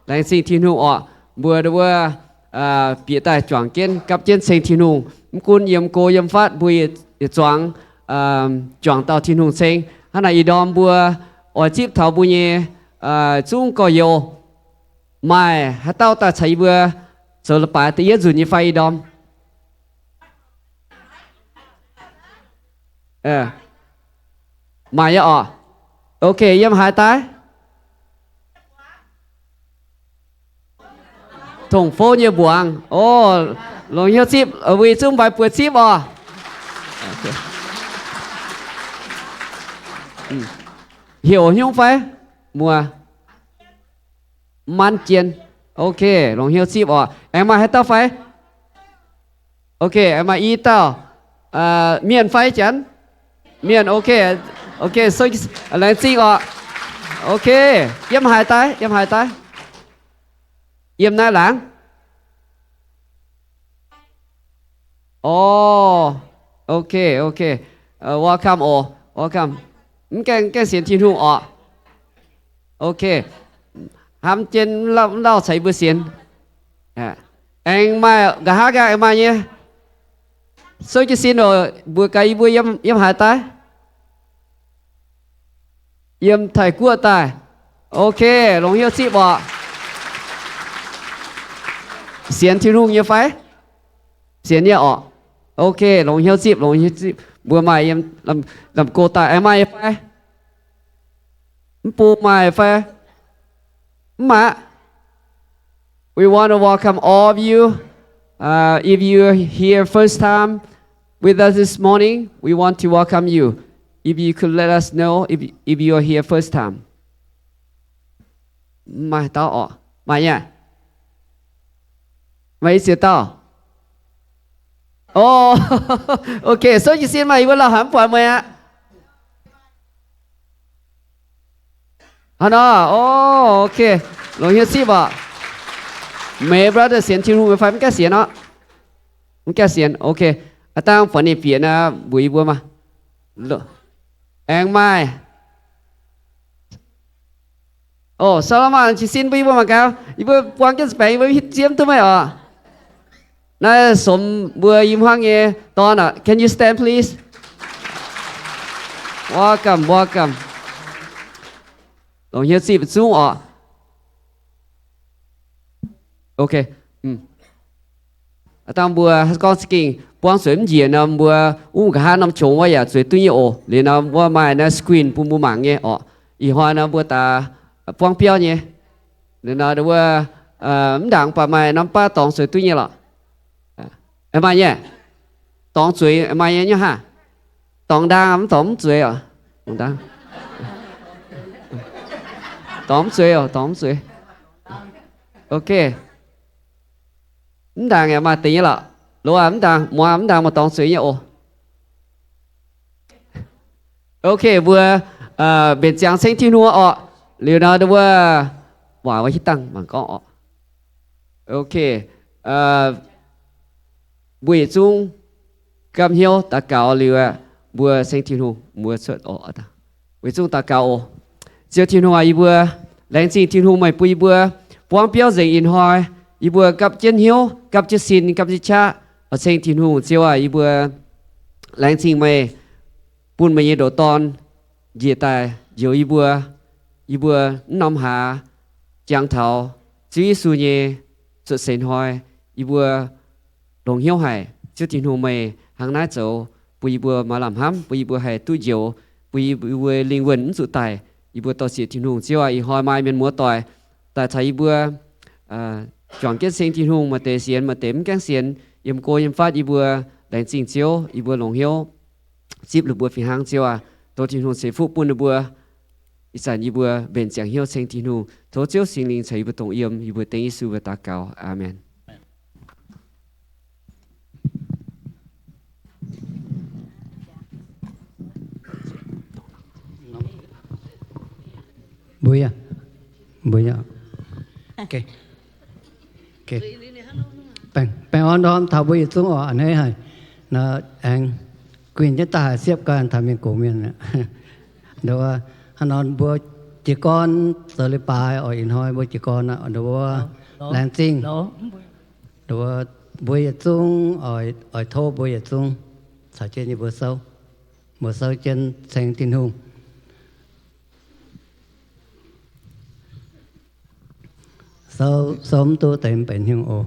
Laengz zingh Tin-Hungh orqc, mbuo wuov bieqc daaih juangc jienv gapv jienv ceng Tin-Hungh. Mv gunv yiem go yiem fatv mbuo yietc zuangx juangc dauh Tin-Hungh ceng. Hnangv naaic ih ndorm mbuo oix zipv taux mbuo nyei zungv gorx-youz. Maaih haaix dauh daaih caux yie mbuo zoux leiz-baaix da'yietv nzunc nyei fai ih ndorm? Maaih nyei orqc. Ok, yiem haaix daaih? Tong Fo nyei mbuangz. O, longc hnyouv zipv, weic zuqc mv baac buoz zipv orqc. Heuc nyungc fai? Muoz, Manv Jien. Ok, longc hnyouv zipv orqc. Aengx maaih haaix dauh fai? Ok, aengx maaih i dauh. Mienh fai janx? Mienh, ok. Ok, laengz zingh orqc. Ok, yiem haaix daaih? Yiem haaix daaih? Yiem naaiv laangz? O, ok, ok. Welcome oc, welcome. Mv gaengh, gaengh sienx Tin-Hungh orqc. Ok. Hnamv jienv mv lauh caux yie mbuo sienx. Aengx maaih nqa'haav nqaang aengx maaih nyei. Souv jiez sin oc, mbuox gaax yie mbuo yiem haaix daaih? Yiem Taiv-Guoqv daaih. Ok, longc hnyouv zipv orqc. Sienx Tin-Hungh nyei fai? Sienx nyei orqc. Ok, longc hnyouv zipv, longc hnyouv zipv. Mbuo maaih yiem Lamh Go daaih, aengx maaih nyei fai? Mv bung maaih fai? Mv maaih. We want to welcome all of you. Uh, if you are here first time with us this morning, we want to welcome you. If you could let us know if, if you are here first time. Maaih dauh orqc? Maaih nyei. Maaih i ziex dauh. O, ok, souv jiez sin maaih yie mbuo lauh haic mv buatc meih aqv. Hnangv nor, o, ok, longc hnyouv zipv orqc. Meih brother sienx Tin-Hungh fai mv gaengh sienx orqc? Mv gaengh sienx, ok. Aav dangh buatc ninh bieqc naaiv mbuox yie mbuo maah. Aengx maaih. O, Saalon Maanh, jiez sin bun yie mbuo mangc gaax. Yie mbuo buang jienv baengx, yie mbuo hitv ziev duqv meih orqc. Naaiv somx mbuo i hmuangv nyei dorn orqc. Can you stand, please? Welcome, welcome. Longc hnyouv zipv zungv orqc. Ok. Aav dangh mbuo gorngv za'gengh buangv zueiz mv njiec nor, mbuo wuov nqa'haav norm qongx wuov yaac zueiz duqv nyei oc. Liuz nor wuov maaih naaiv screen bun mbuo mangc nyei orqc. Ih hnoi nor mbuo daaih buangv biauv nyei. Liuz nor wuov mv ndaangc baac maaih norm baav dorngx zueiz duqv nyei lorqc. Maaih nyei. Dorngx zueiz maaih nyei nyei hnangv. Dorngx ndaang mv dorngx mv zueiz oc. Dorngx ndaang. Dorngx mv zueiz oc, dorngx mv zueiz. Ok. Mv ndaangc yaac maaih deix nyei lorqc. Loz aac mv ndaangc, muoz mv ndaangc maaih dorngx zueiz nyei oc. Ok, mbuo mbenc ziangx ceng Tin-Hungh orqc. Liuz nor wuov, waac wuov hitv dangh mangc gorngv orqc. Ok. Mbuo yietc zungv gapv hnyouv daux gaux liuz, mbuo ceng Tin-Hungh, mbuo cuotv orqc. Weic zungv daux gaux oc. Ziouv Tin-Hungh aac, yie mbuo laengz zingh Tin-Hungh meih bun yie mbuo buangv biauv nzengc ih hnoi, yie mbuo gapv jienv hnyouv, gapv jienv sin, gapv jienv qaqv oix ceng Tin-Hungh. Ziouv aac, yie mbuo laengz zingh meih bun meih nyei ndoqc Dorn njiec daaih njoux yie mbuo. Yie mbuo mv norm hlaax jangx taux Ziouv Yesu nyei cuotv seix hnoi, yie mbuo longx hnyouv haic. Ziouv Tin-Hungh, meih hnangv naaiv zoux bun yie mbuo maaih lamh hnamv, bun yie mbuo haih duqv njoux, bun yie mbuo lingh wuonh mv zuqc daic. Yie mbuo dorh zieqc Tin-Hungh. Ziouv aac, ih hnoi maaih mienh muoz doic daaih caux yie mbuo juangc jienv ceng Tin-Hungh, maaih deix sienx, maaih deix mv gaengh sienx. Yiem go yiem fatv yie mbuo laengz zingh Ziouv, yie mbuo longx hnyouv zipv ninh mbuo fih hnangv. Ziouv aac, tov Tin-Hungh ceix fuqv bun ninh mbuo. Ih zanc yie mbuo mbenc ziangx hnyouv ceng Tin-Hungh. Tov Ziouv Singx Lingh caux yie mbuo dongh yiem. Yie mbuo dengv Yesu mbuo daux gaux. Aamen. Mbuo yaac, mbuo yaac. Baengh, baengh orn ndorm taux mbuo yietc zungv oc. A'hneiv haic, aengx guinh jienv daaih haic siepv ganh taux mienh gox mienh. Ndo, hnangv nor mbuo jiez gorn zoux leiz-baaix oix ih hnoi mbuo jiez gorn aqv, ndau wuov laengz zingh. Ndau wuov mbuo yietc zungv oix tov mbuo yietc zungv caux jienv yie mbuo souv, mbuo souv jienv ceng Tin-Hungh. Souv, souv mv duqv deix mv benx hnyouv oc.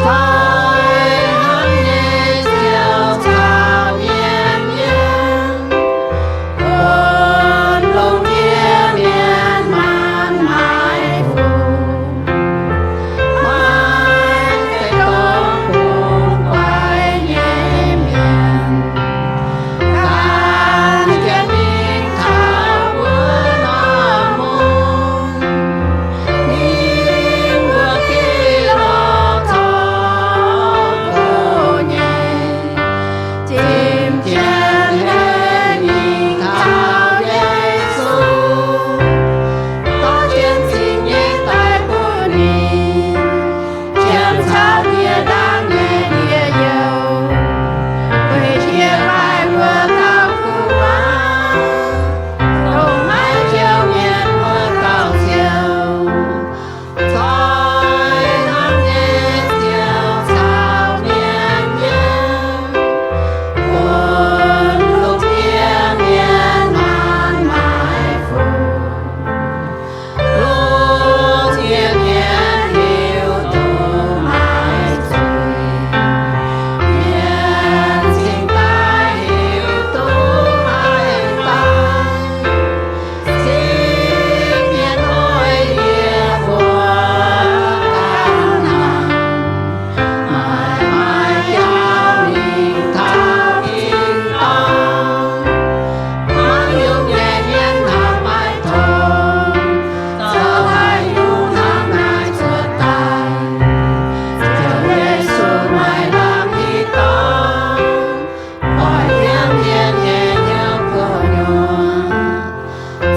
Zoih hnangv nyei ziouc caux mienh yiem, bun lungh ndiev mienh maanc maaiz fungx. Maiv zeiz dongh bungx guai nyei mienh, gan jienv mingh taux wuov norm mungv. Ninh mbuo gih lorz torngv doqc nyei, zimv jienv hei mingh taux Yesu, dorh jienv zingh nyei daaih bun ninh, janx caux diex ndaangc nyei ndie-youh, weic jiex laih mbuo dauh gu'nguaaz, dongh maiv jouh mienh wuov dauh ziouc. Zoih hnangv nyei ziouc caux mienh yiem, bun lungh ndiev mienh maanc maaiz fungx. Lungh ndiev mienh hiuv duqv maiv zuiz, mienh cingx daaih hiuv duqv haaix dauh. Singx mienh hnoi yie mbuo ganh naaic, maaih maaih jauv mingh taux tin-dorngh. Maiv yungh nyei mienh hnangv maiv tongx, zoux haaix nyungc hnangv naaic cuotv daaih. Ziouv Yesu maaih lamh i dorngx, oix yiem mienh nyei hnyouv gu'nyuoz.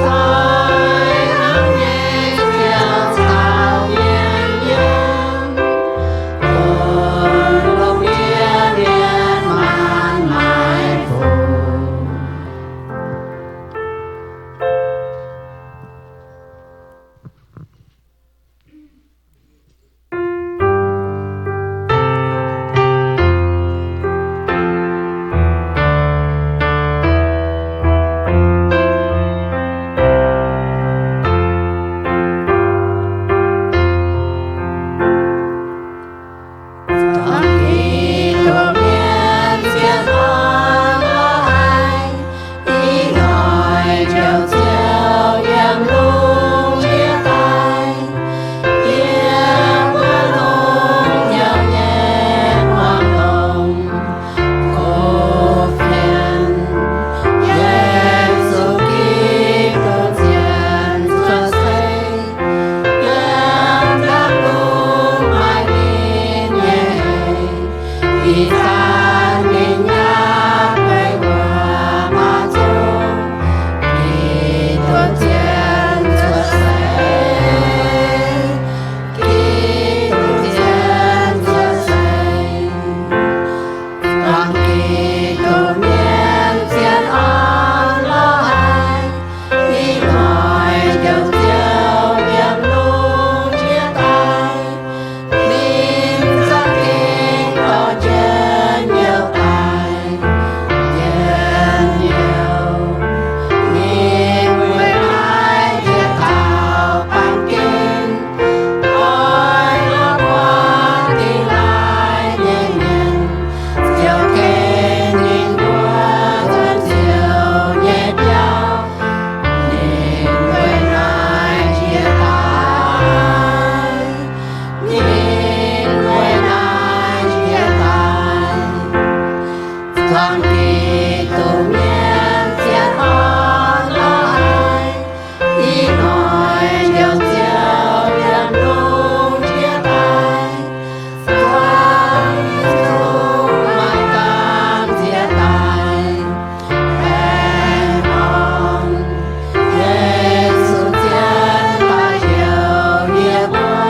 Zoih hnangv nyei ziouc caux mienh yiem, bun lungh ndiev mienh maanc maaiz fungx. Zuangx Giduc mienh zien orn lorz haic, ih hnoi njoux Ziouv yiem lungh ndiev daaih, yiem wuov lungh hnyouv nyei hmuangx longx, kuv fienx Yesu Giduc zien cuotv seix, yiem ndapv lungh maaih ninh nyei heix. Ih zanc ninh yaac guei wuov maaz zong, Giduc zien cuotv seix, Giduc zien cuotv seix. Zuangx Giduc mienh zien orn lorz haic, ih hnoi njoux Ziouv yiem lungh ndiev daaih, ninh za'gengh dorh jienv youh daaih njien-youh. Ninh weic naaiv jiex taux baamh gen, oix lorz buatc dingh laai nyei mienh, ziouc gengh ninh mbuo nzuonx Ziouv nyei biauv. Ninh weic naaiv jiex daaih, ninh weic naaiv jiex daaih. Zuangx Giduc mienh zien orn lorz haic, ih hnoi njoux Ziouv yiem lungh ndiev daaih, zuangx zungv maaih gamh nziex daaih baengh orn. Yesu zien daaih njoux yie mbuo,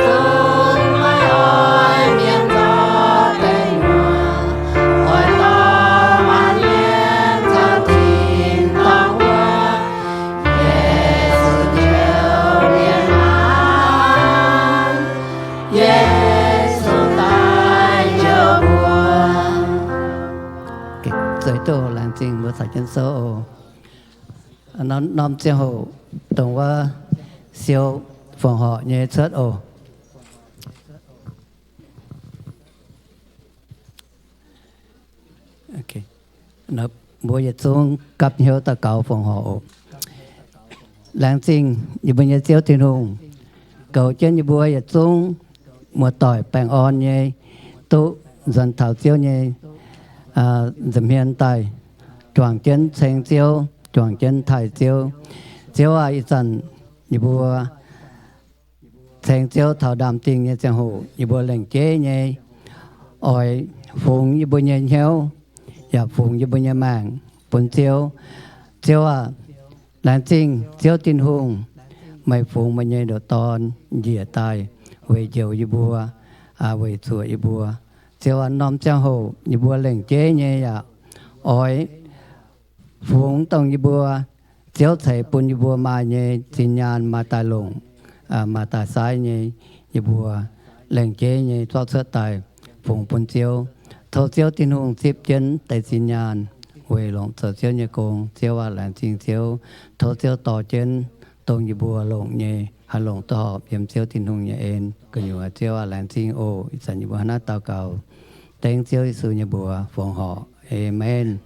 zungv maiv oix mienh zorqv deic nyuoqc, oix dorh maanc mienh zoux tin-dorngh wuov. Yesu njoux mienh maanc, Yesu daaih njoux mbuo. Zueiz duqv laengz zingh mbuo caux jienv souv oc. Norm ziangh hoc dongh wuov siou fongc horc nyei cuotv oc. Mbuo yietc zungv gapv hnyouv daux gaux fongc horc oc. Laengz zingh yie mbuo nyei Ziouv Tin-Hungh, goux jienv yie mbuo yietc zungv muoz-doic baengh orn nyei, duqv nzuonx taux Ziouv nyei nza'hmien daaih, juangc jienv ceng Ziouv, juangc jienv taaih Ziouv. Ziouv aah, ih zanc yie mbuo ceng Ziouv taux ndaamv-dingh nyei ziangh hoc, yie mbuo lengc jeiv nyei oix fungx yie mbuo nyei hnyouv, yaac fungx yie mbuo nyei maengc bun Ziouv. Ziouv aah, laengz zingh Ziouv Tin-Hungh, meih fungx meih nyei ndoqc Dorn njiec daaih weic njoux yie mbuo, weic zuoqc yie mbuo. Ziouv aah, norm ziangh hoc yie mbuo lengc jeiv nyei yaac oix fungx dongh yie mbuo Ziouv ceix bun yie mbuo maaih nyei zinh nyaanh maaih daaih longc, maaih daaih saaiv nyei, yie mbuo lengc jeiv nyei zorqv cuotv daaih fungx bun Ziouv. Tov Ziouv Tin-Hungh zipv jienv deix zinh nyaanh weic longc zoux Ziouv nyei gong. Ziouv aah, laengz zingh Ziouv. Tov Ziouv dorh jienv dongh yie mbuo longc nyei haih longc duqv horpc yiem Ziouv Tin-Hungh nyei en. Gu'nyuoz Ziouv aah, laengz zingh oc. Ih zanc yie mbuo hnangv naaiv daux gaux dengv Ziouv Yesu nyei mbuox fongc horc. Aamen.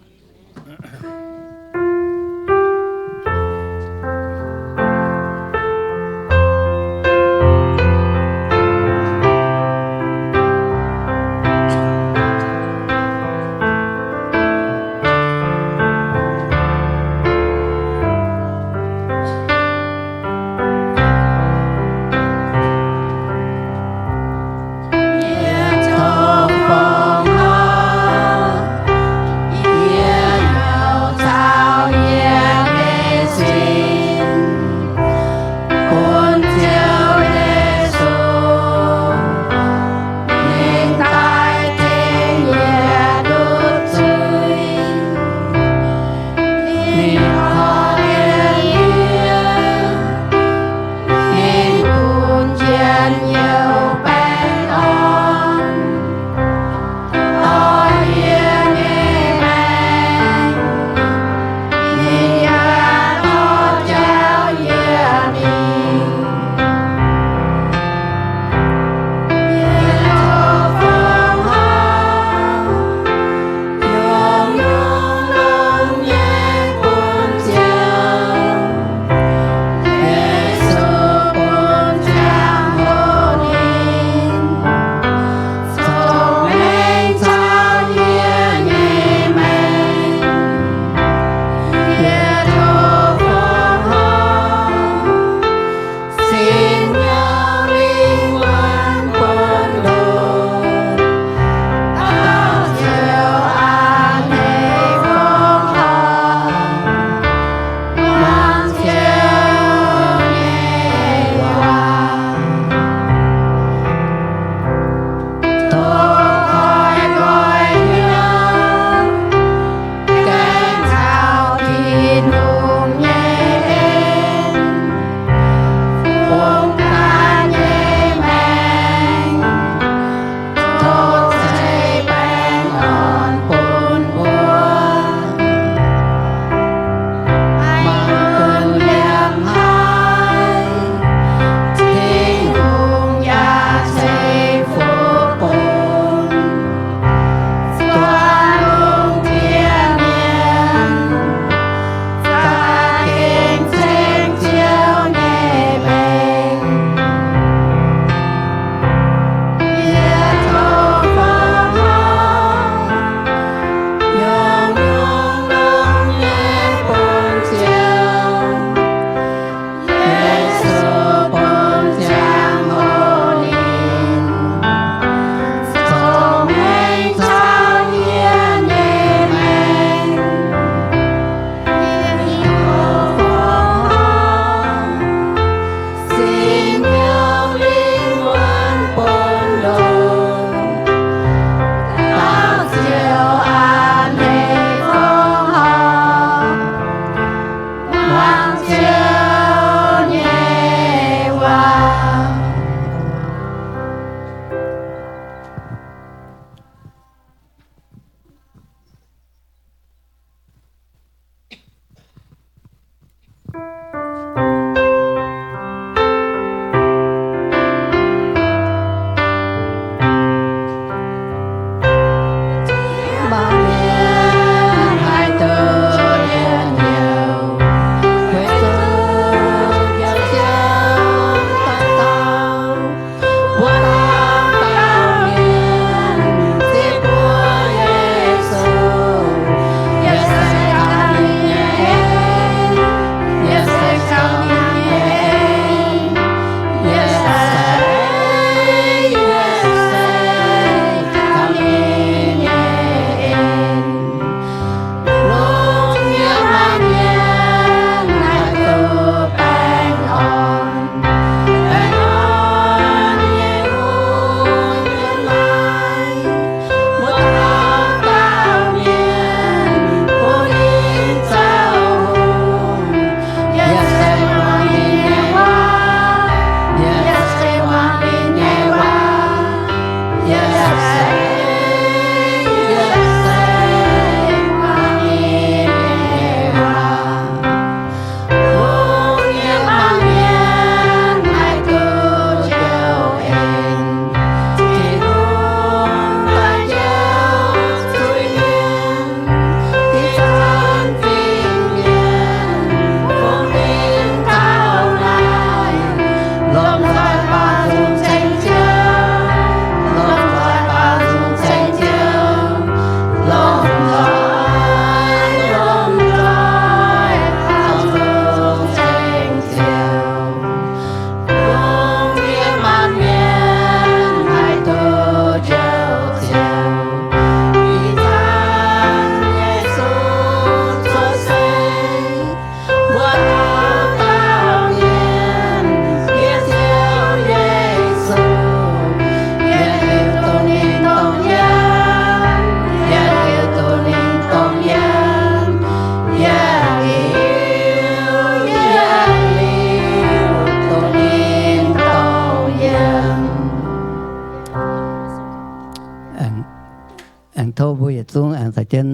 aengx tov mbuo yietc zungv aengx caux jienv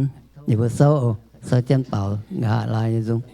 ninh mbuo souv, souv jienv baaux nqa'haav laai nyei nzung.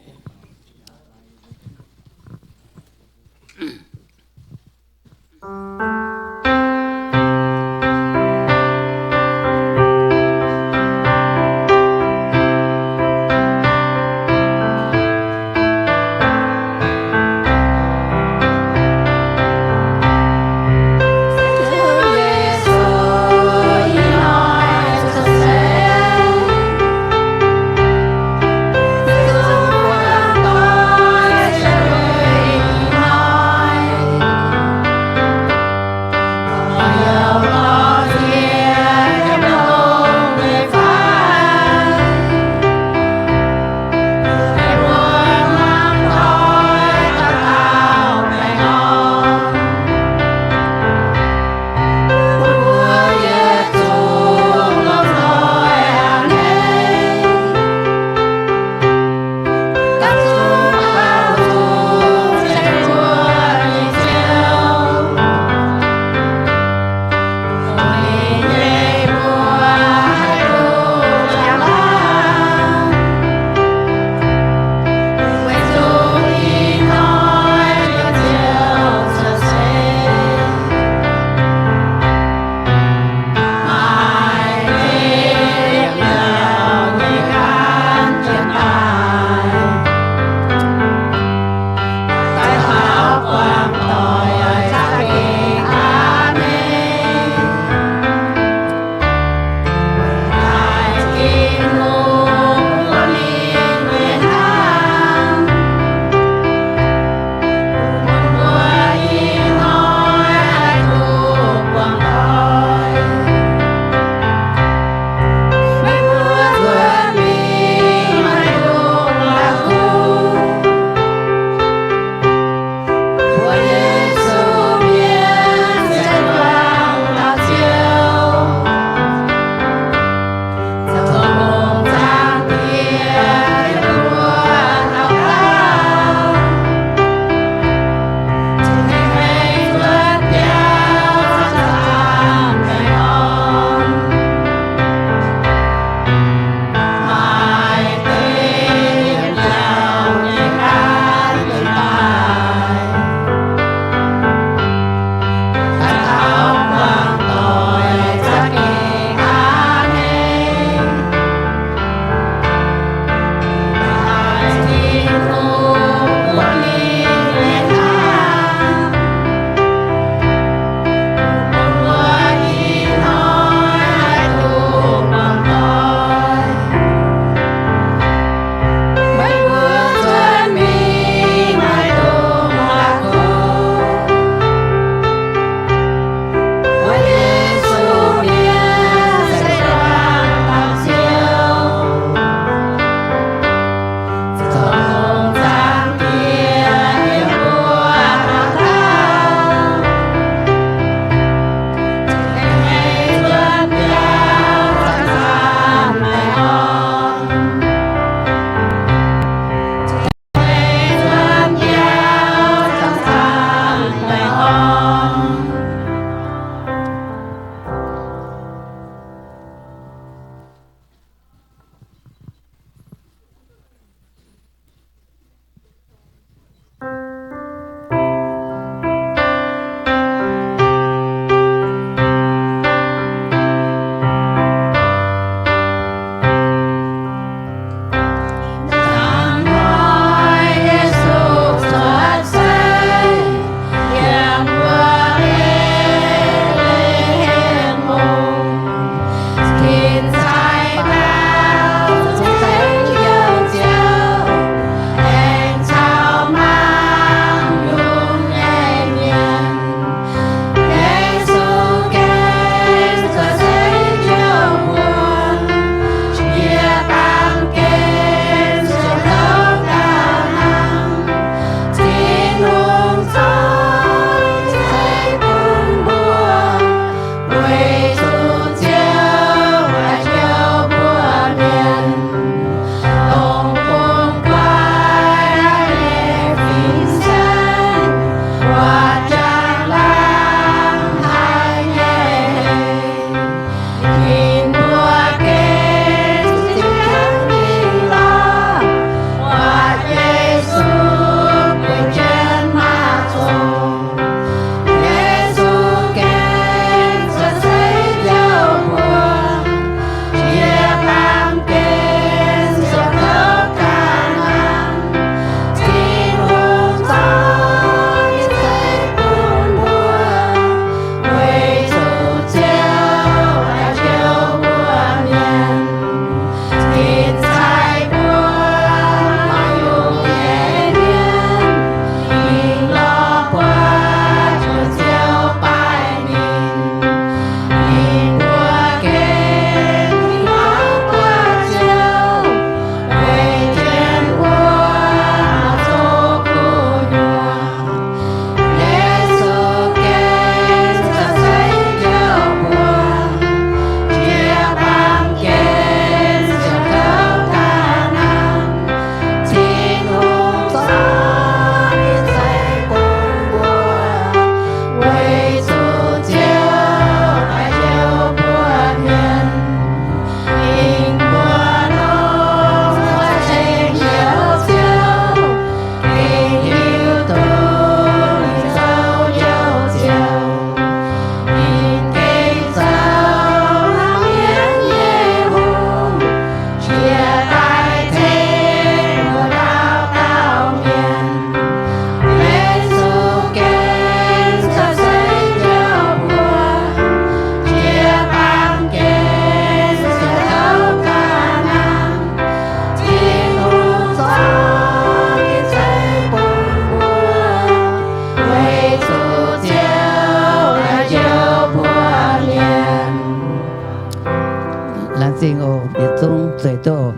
Dingh oc, yietc zungv zeiz duqv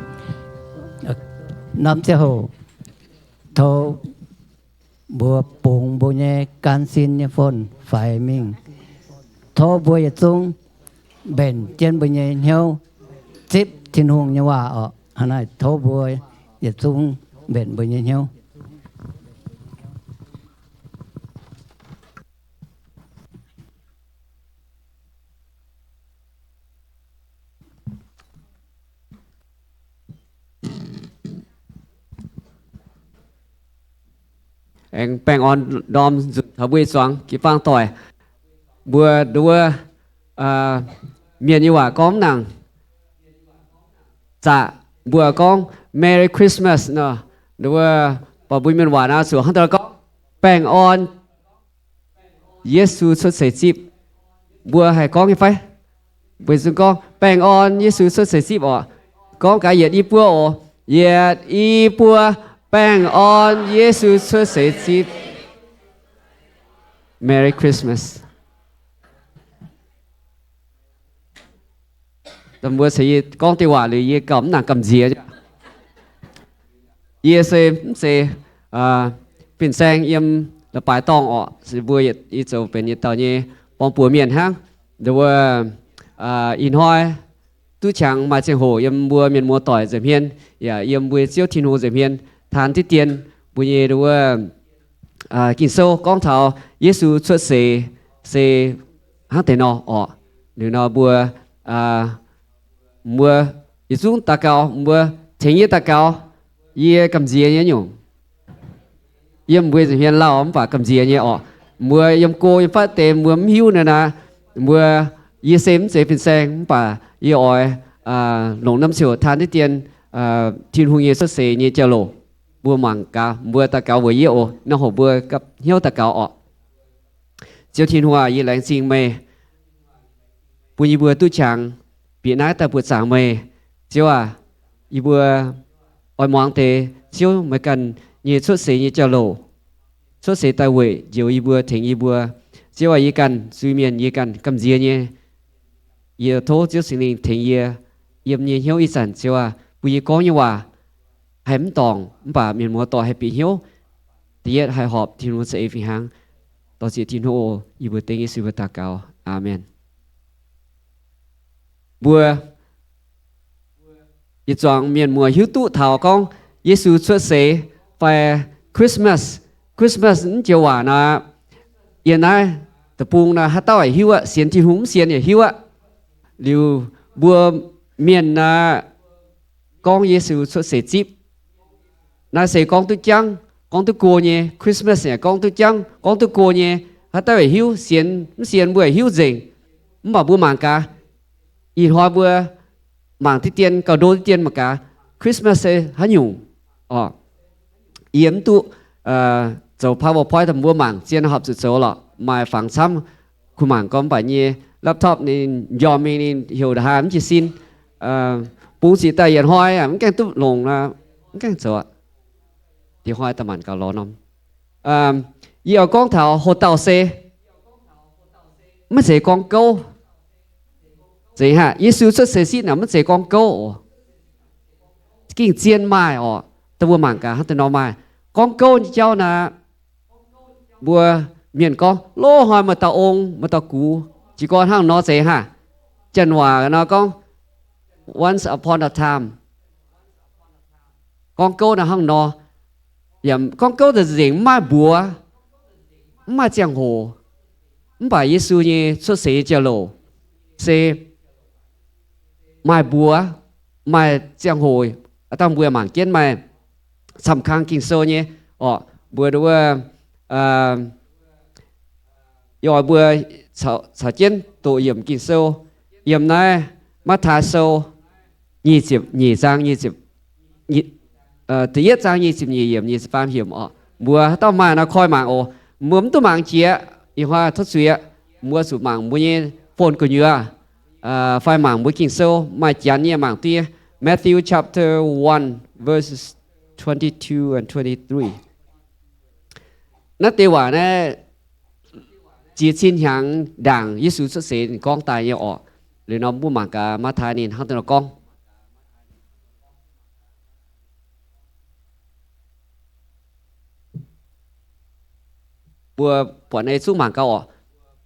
oc. Norm ziangh hoc tov mbuo bungx mbuo nyei gan sin nyei phone faix mingh. Tov mbuo yietc zungv mbenc jienv mbuo nyei hnyouv zipv Tin-Hungh nyei waac oc. Hnangv naaic tov mbuo yietc zungv mbenc mbuo nyei hnyouv. Aengx baengh orn ndorm nzunc taux mbuo nyei zuangx jiu-baang doic, mbuo nduov mienh nyei waac gorngv mv nangc zaqc, mbuo gorngv Merry Christmas nor, nduov, baac mbuo mienh waac naaiv zuqc hnangv deix gorngv, baengh orn Yesu cuotv seix zipv. Mbuo haih gorngv nyei fai? Mbuo zungv gorngv, baengh orn Yesu cuotv seix zipv oc. Gorngv gaax yietc i buo oc. Yietc i buo, baengh orn Yesu cuotv seix zipv. Merry Christmas. Mbuo ceix yie gorngv deix waac liuz yie gauh mv nangc gamh nziex. Yie se mv zeiz fin-saeng yiem la'baaix dorngh orqc. Mbuo yie zoux benx yietc dauh nyei borng-buoz mienh hnangv. Nduov, ih hnoi duqv qangx maaih ziangh hoc yiem mbuo mienh muoz-doic nza'hmien yaac yiem mbuo Ziouv Tin-Hungh nza'hmien taan diqv dien mbuo nyei nduov Ging-Sou gorngv taux Yesu cuotv seix se hnangv deix nor orqc. Liuz nor mbuo, mbuo yietc zungv daux gaux, mbuo tengx yie daux gaux, yie gamh nziex nyei nyungc. Yiem mbuo nza'hmien lauh mv baac gamh nziex nyei orqc. Mbuo yiem go yiem fatv deix mbuo mv hiuv naaic, mbuo, yie se mv zeiz fin-saeng mv baac yie oix longc norm ziouc taan diqv dien Tin-Hungh nyei cuotv seix nyei jauv-louc. Mbuo mangc gaax, mbuo daux gaux weic yie oc. Hnangv hoc mbuo gapv hnyouv daux gaux orqc. Ziouv Tin-Hungh aac, yie laengz zingh meih bun yie mbuo duqv qangx bieqc naaiv daaih buoqc zaangc meih. Ziouv aac, yie mbuo oix muangx deix Ziouv meih ganh nyei cuotv seix nyei jauv-louc. Cuotv seix daaih weic njoux yie mbuo, tengx yie mbuo. Ziouv aac, yie ganh zuiz-mienh, yie ganh gamh nziex nyei. Yie tov Ziouv Singx Lingh tengx yie. Yiem nyei hnyouv ih zanc, Ziouv aac, bun yie gorngv nyei waac haih mv dorngc mv baac mienh muoz-doic haih bieqc hnyouv. Da'yietv haih horpc Tin-Hungh za'eix fih hnangv. Dorh zieqc Tin-Hungh oc. Yie mbuo dengv Yesu mbuo daux gaux. Aamen. Mbuo yietc zuangx mienh muoz hiuv duqv taux gorngv Yesu cuotv seix fai Christmas. Christmas mv joux waac naaic, yiem naaiv deic-bung naaic haaix dauh yaac hiuv aqv, sienx Tin-Hungh mv sienx yaac hiuv aqv. Liuz mbuo mienh naaic gorngv Yesu cuotv seix zipv. Naaiv se gorngv duqv jangv, gorngv duqv go nyei. Christmas yaac gorngv duqv jangv, gorngv duqv go nyei. Haaix dauh yaac hiuv, sienx mv sienx mbuo yaac hiuv nzengc. Mv baac mbuo mangc gaax, ih hnoi mbuo mangc diqv dien, gauh ndo diqv dien mangc gaax, Christmas se haaix nyungc orqc. Yie mv duqv zoux PowerPoint daaih mbuo mangc, zien horpc zuqc zoux lorqc, maaih fangx camv, kuh mangc gorngv mv baac nyei laptop ninh njormh mingh ninh heuc nda'haaix mv jiez sin. Bungx ziqc daaih yietc hnoi mv gaengh duqv longc, mv gaengh zoux aqv. Dieh hnoi daaih maanc gauh lorz norm. Yie oix gorngv taux hoc dauh se maiv zeiz gorngv gouv. Zeiz haic, Yesu cuotv seix zipv naaic maiv zeiz gorngv gouv oc. Ging-zien maaih orqc, dongh mbuo mangc gaax hnangv deix nor maaih. Gorngv gouv nyei jauv naaic, mbuo mienh gorngv, loz hnoi maaih dauh ong, maaih dauh gux, jiez gorn hnangv nor zeiz haic. Janx waac nor gorngv once upon a time. Gorngv gouv naaic hnangv nor, yaac gorngv gouv nzengc mv maaih mbuox, mv maaih ziangh hoc. Mv baac Yesu nyei cuotv seix nyei jauv-louc se maaih mbuox, maaih ziangh hoc. Aa dangh mbuo mangc jienv maaih camv kang Ging-Sou nyei orqc. Mbuo nduov, yie oix mbuo caux jienv doqc yiemc Ging-Sou, yiem naaiv Matv^taai Sou nyic ziepc nyeic zaang, nyic ziepc, da'yietv zaang nyic ziepc nyeic yiemc, nyic ziepc faam yiemc orqc. Mbuo haaix dauh maaih nor koi mangc oc. Mbuo mv duqv mangc jiex, ih hnoi tov zuiz aqv. Mbuo zuqc mangc mbuo nyei phone gu'nyuoz fai mangc mbuo Ging-Sou maaih janx nyei mangc duqv nyei. Matthew chapter one, verses twenty-two and twenty-three. Naaiv deix waac naaiv ziex cin hnyangx ndaangc Yesu cuotv seix ninh gorngv daaih nyei orqc. Liuz nor mbuo mangc gaax Matv^taai ninh hnangv deix nor gorngv. Mbuo buatc naaiv zungv mangc gaax oc.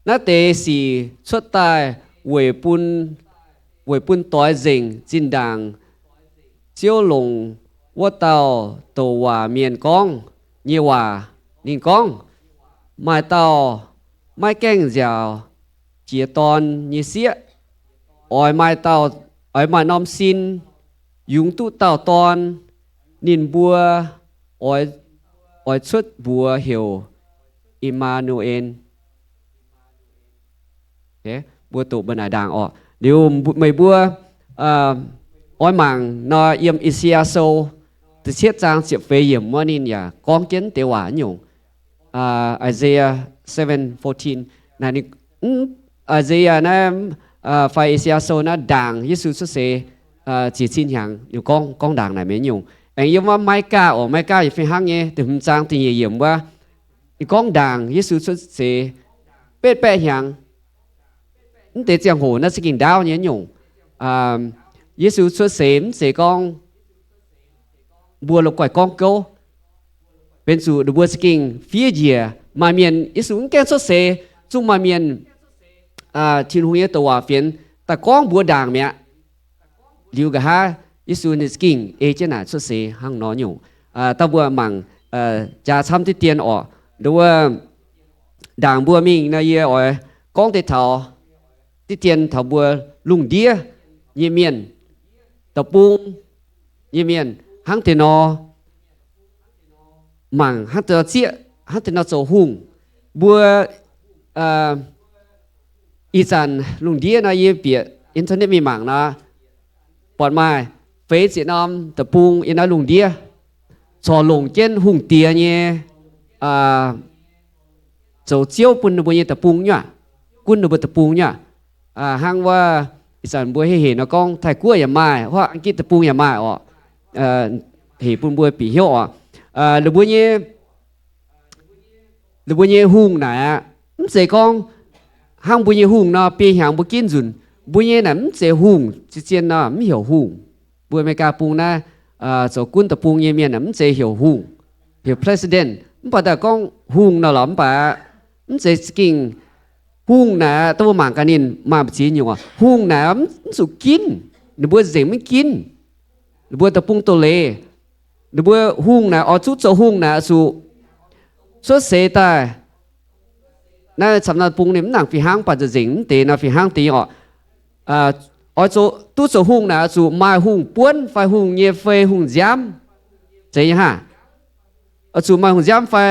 Naaiv deix sic cuotv daaih weic bun, weic bun doix nzengc zinh ndaangc Ziouv longc wuov dauh douc waac mienh gorngv nyei waac. Ninh gorngv, maaih dauh maiv gaengh nziaauc jiex dorn nyei sieqv. Oix maaih dauh, oix maaih norm sin yungz duqv dauh dorn. Ninh mbuo oix, oix cuotv mbuox heuc I^maa^nu^en. Mbuo doqc mbuo naaic ndaangc oc. Liuz meih mbuo oix mangc nor, yiem I^saa^yaa Sou da'cietv zaang ziepc feix yiemc wuov ninh yaac gorngv jienv deix waac nyungc. Isaiah seven fourteen. Naaiv, Isaiah naaiv fai I^saa^yaa Sou naaiv ndaangc Yesu cuotv seix ziec cin hnyangx, ninh gorngv, gorngv ndaangc naaic mi'aqv nyungc. Aengx yiem wuov Maigaa oc, Maigaa yaac fih hnangv nyei, da'hmz zaang da'nyeic yiemc wuov, ninh gorngv ndaangc Yesu cuotv seix betv baeqv hnyangx. Mv deix ziangh hoc naaiv za'gengh ndaauv nyei nyungc. Yesu cuotv seix mv zeiz gorngv mbuo la'guaih gorngv gouv. Benx zuqc ninh mbuo za'gengh fiev njiec. Maaih mienh Yesu mv gaengh cuotv seix, zungv maaih mienh Tin-Hungh nyei douc waac fienx daaih gorngv mbuox ndaangc mi'aqv. Liuz nqa'haav Yesu ninh za'gengh ei jienv naaic cuotv seix hnangv nor nyungc. Dauh mbuo mangc jaax camv diqv dien oc. Nduov wuov, ndaangc mbuo mingh nor yie oix gorngv deix taux diqv dien taux mbuo lungh ndiev nyei mienh, deic-bung nyei mienh hnangv deix nor mangc, hnangv deix nor zieqv, hnangv deix nor zoux hungh. Mbuo ih zanc lungh ndiev nor yie bieqc internet mingh mangc nor, buatc maaih feix ziepc norm deic-bung yiem naaiv lungh ndiev corc longc jienv hungh diex nyei, zoux ziouv bun ninh mbuo nyei deic-bung nyei aqv, gunv ninh mbuo deic-bung nyei aqv. Hnangv wuov ih zanc mbuo hei hec nor gorngv Taiv-Guoqv yaac maaih, huv Aang^gitv deic-bung yaac maaih oc. Hec bun mbuo bieqc hnyouv oc. Ninh mbuo nyei, ninh mbuo nyei hungh naaic aqv, mv zeiz gorngv hnangv mbuo nyei hungh nor biei hnyangx mbuo ginv nzunc. Mbuo nyei naaic mv zeiz hungh, zien-zien nor mv heuc hungh. Mbuo America bung naaiv zoux gunv deic-bung nyei mienh naaic mv zeiz heuc hungh, heuc president. Mv baac daaih gorngv hungh nor lorqc, mv baac mv zeiz za'gengh hungh naaic aqv. Dongh mbuo mangc gaax ninh maaih mbu'ziex nyungc oc. Hungh naaic aqv, mv zuqc ginv, ninh mbuo nzengc maiv ginv. Ninh mbuo deic-bung doz leiz, ninh mbuo hungh naaic oix zuqc zoux hungh naaic oix zuqc cuotv seix daaih. Naaiv camv naaiv bung ninh mv nangc fih hnangv, mv baac nzengc mv deix nor fih hnangv deix oc. Oix zuqc, duqv zoux hungh naaic oix zuqc maaih hungh buonv fai hungh nyei fei hungh nziaamv. Zeiz nyei hnangv. Oix zuqc maaih hungh nziaamv fai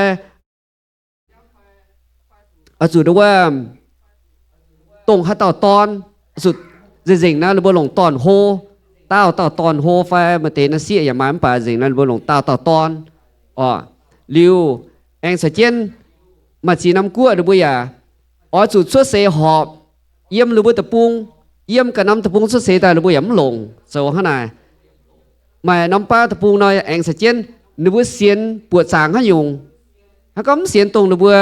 oix zuqc nduov wuov, dongh haaix dauh dorn, zuqc nzengc-nzengc naaiv ninh mbuo longc dorn-hlo, daauh dauh dorn-hlo fai maaih deix naaiv sieqv yaac maaih, mv baac nzengc naaiv ninh mbuo longc daauh dauh dorn oc. Liuz aengx caux jienv maaih ziex norm guoqv ninh mbuo yaac oix zuqc cuotv seix horpc yiem ninh mbuo deic-bung, yiem ganh norm deic-bung cuotv seix daaih ninh mbuo yaac mv longc zoux hnangv naaic. Maaih norm baav deic-bung nor aengx caux jienv ninh mbuo sienx buoqc zaangc haaix nyungc, hnangv gorngv mv sienx dongh ninh mbuo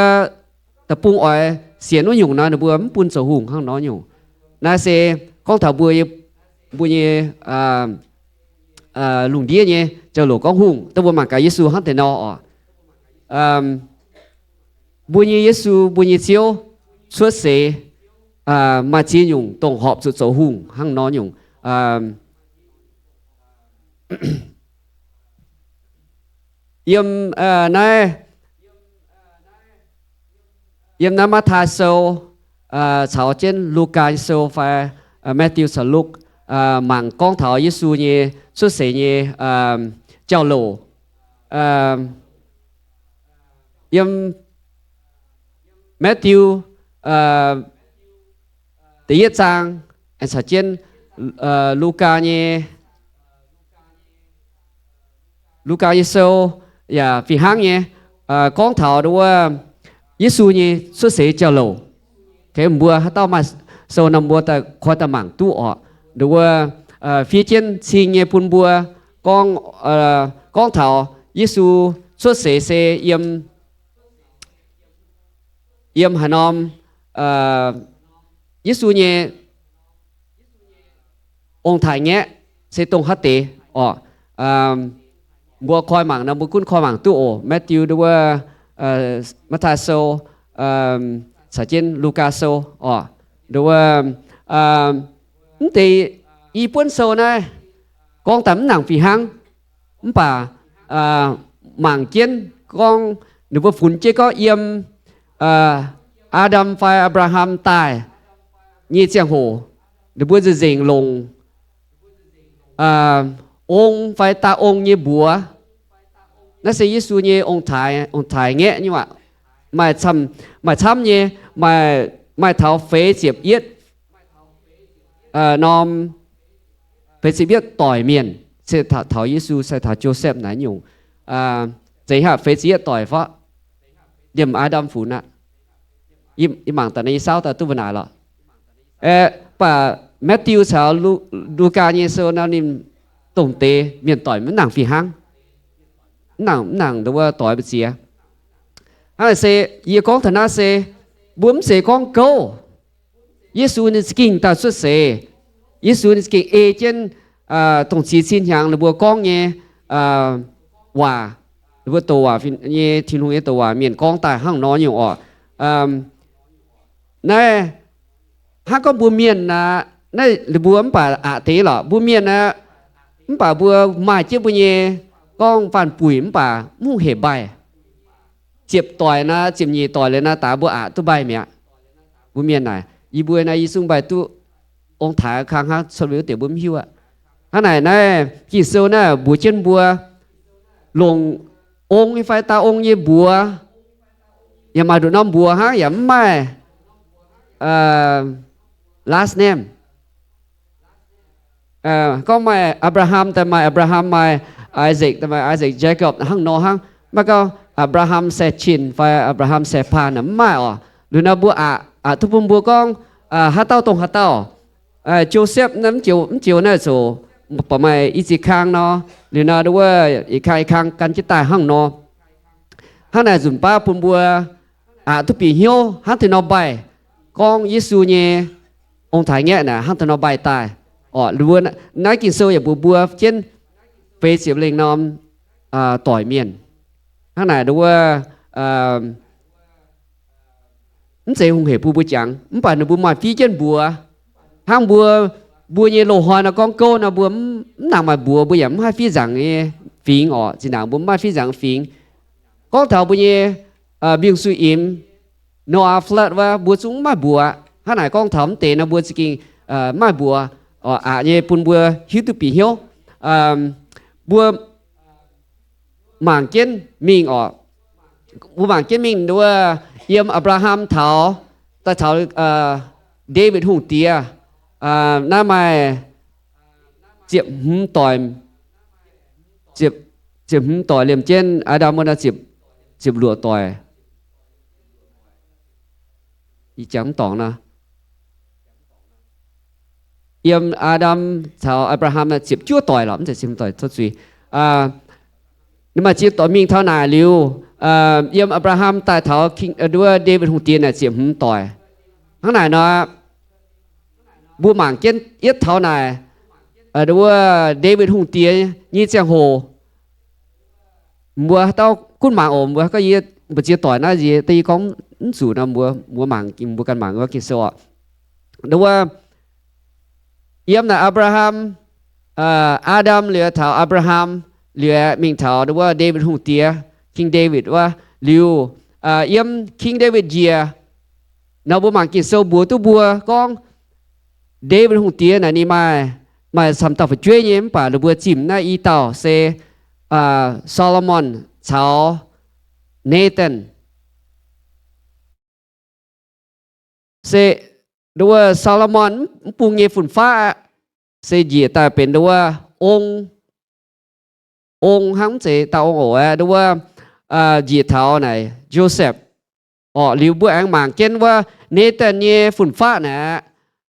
deic-bung oix sienx wuov nyungc nor, ninh mbuo mv bun zoux hungh hnangv nor nyungc. Naaiv se gorngv taux mbuo, mbuo nyei lungh ndiev nyei jauv-louc gorngv hungh. Dongh mbuo mangc gaax Yesu hnangv deix nor oc. Mbuo nyei Yesu, mbuo nyei Ziouv cuotv seix maaih ziex nyungc dongh horpc zuqc zoux hungh hnangv nor nyungc. Yiem naaiv, yiem naaiv Matv^taai Sou caux jienv Lugaa Sou fai Matthew caux Luk mangc gorngv taux Yesu nyei cuotv seix nyei jauv-louc. Yiem Matthew da'yietv zaang aengx caux jienv Lugaa nyei, Lugaa nyei Sou yaac fih hnangv nyei gorngv taux wuov Yesu nyei cuotv seix jauv-louc. Mbuo haaix dauh maaih sou nor mbuo daaih koi daaih mangc duqv oc. Nduov wuov fiev jienv cing nyei bun mbuo gorngv, gorngv taux Yesu cuotv seix se yiem, yiem haaix norm, Yesu nyei ong-taaix-ngaeqv se dongh haaix deix orqc? Mbuo koi mangc nor, mbuo gunv koi mangc duqv oc. Matthew ndo wuov, Matv^taai Sou, caux jienv Lugaa Sou orqc. Ndo wuov, mv deix i buonv sou naaiv gorngv daaih mv nangc fih hnangv. Mv baac mangc jienv gorngv, ninh mbuo funx jienv gorngv yiem Aa^ndam fai Apc^laa^ham daaih nyei ziangh hoc, ninh mbuo nzengc-nzengc longc ong fai daauh ong nyei mbuox. Naaiv se Yesu nyei ong-taaix, ong-taaix-ngaeqv nyei waac. Maaih camv, maaih camv nyei, maaih, maaih taux feix ziepc yietv norm, feix ziepc yietv doic mienh, se taux Yesu, se taux Josepv naaiv nyungc. Zeiz haac feix ziepc yietv doic fai? Liemh Aa^ndam funx aqv. Yie mangc daaih naaiv, yie saauv daaih duqv mbuo naaic lorqc. Mv baac Matthew caux Lugaa nyei sou nor, ninh dongh deix mienh doic mv nangc fih hnangv. Mv nangc, mv nangc ndo wuov doic mbu'ziex. Hnangv naaic se, yie gorngv taux naaiv se, mbuo mv zeiz gorngv gouv. Yesu ninh za'gengh daaih cuotv seix. Yesu ninh za'gengh ei jienv dongh ciex cin hnyangx ninh mbuo gorngv nyei waac, ninh mbuo douc waac nyei, Tin-Hungh nyei douc waac mienh gorngv daaih hnangv nor nyungc orqc. Naaiv hnangv gorngv mbuo mienh aqv, naaiv ninh mbuo mv baac aqc deix lorqc. Mbuo mienh aqv, mv baac mbuo maaih jienv mbuo nyei gorngv faanh-buic mv baac mv hungh hec mbaih. Ziepc doic naaiv, ziepc nyeic doic liuz naaiv daaih mbuo aqc duqv mbaih mi'aqv. Mbuo mienh naaic, yie mbuo naaiv yie zungv mbaih duqv ong-taaix kang hnangv, cuotv liuz wuov deix mbuo mv hiuv aqv. Hnangv naaic naaiv Ging-Sou naaiv mbuox jienv mbuo longc ong nyei fai daauh ong nyei mbuox, yaac maaih nduqc norm mbuox hnangv, yaac mv maaih last name. Gorngv maaih Apc^laa^ham daaih maaih Apc^laa^ham, maaih Isaac daaih maaih Isaac, Jacob hnangv nor hnangv. Maiv gorngv Apc^laa^ham se Chin fai Apc^laa^ham se Paan mv maaih orqc. Liuz nor mbuo aqc, aqc duqv bun mbuo gorngv haaix dauh dongh haaix dauh. Josepv naaiv mv joux, mv joux naaiv zoux, baac maaih i ziex kang nor, liuz nor ndo wuov i kang i kang gan jienv daaih hnangv nor. Hnangv naaic nzunc baav bun mbuo aqc duqv bieqc hnyouv hnangv deix nor mbaih, gorngv Yesu nyei ong-taaix-ngaeqv naaic hnangv deix nor mbaih daaih. Orqc, naaiv Ging-Sou yaac mbuox mbuo jienv feix ziepc lengh norm doic mienh. Hnangv naaic ndo wuov mv zeiz hungh hec bun mbuo jangx, mv baac ninh mbuo maaih fiev jienv mbuox. Hnangv mbuo, mbuo nyei loz-hnoi nor gorngv gouv nor mbuo mv nangc maaih mbuox, mbuo yaac mv haih fiev nzaangc nyei fingx orqc. Zinh ndaangc mbuo mv maaih fiev nzaangc fingx. Gorngv taux mbuo nyei mbiungc-suiv-imx, Noah flood wuov, mbuo zungv mv maaih mbuox. Hnangv naaic gorngv taux mv deix nor mbuo za'gengh mv maaih mbuox. Aqc nyei bun mbuo hiuv duqv bieqc hnyouv. Mbuo mangc jienv mingh orqc. Mbuo mangc jienv mingh wuov, yiem Apc^laa^ham taux, daaih taux Ndaawitv Hungh Diex, naaiv maaih ziepc hmz doic, ziepc hmz doic liemh jienv Aa^ndam wuov naaiv ziepc luoqc doic. Ih jangx mv dorngc nor, yiem Aa^ndam caux Apc^laa^ham ziepc juov doic lorqc, mv zeiz ziepc hmz doic, tov zuiz. Ninh maaih ziepc doic mingh taux naaic liuz, yiem Apc^laa^ham daaih taux Ndaawitv Hungh Diex naaic ziepc hmz doic. Hnangv naaic nor, mbuo mangc jienv yietv taux naaic, wuov Ndaawitv Hungh Diex nyei ziangh hoc, mbuo haaix dauh gunv mangc oc. Mbuo gorngv yie mbu'ziex doic naaiv yie da'yie gorngv mv zuqc nor, mbuo, mbuo mangc, mbuo ganh mangc wuov Ging-Sou oc. Wuov, yiem naaic Apc^laa^ham, Aa^ndam liuz taux Apc^laa^ham, liuz aeqv mingh taux wuov Ndaawitv Hungh Diex, King David wuov liuz, yiem King David njiec nor, mbuo mangc Ging-Sou mbuox duqv mbuo gorngv Ndaawitv Hungh Diex naaic ninh maaih, maaih camv dauh fu'jueiv nyei, mv baac ninh mbuo zimh naaiv i dauh se Saa^lo^morn caux Nathan. Se ndo wuov Saa^lo^morn mv bung nyei fun-faqv aqv, se njiec daaih benx ndo wuov ong, ong hnangv, mv zeiz dauh ong oc aqv. Ndo wuov njiec taux naaic Joseph orqc. Liuz mbuo aengx mangc jienv wuov Nathan nyei fun-faqv naaic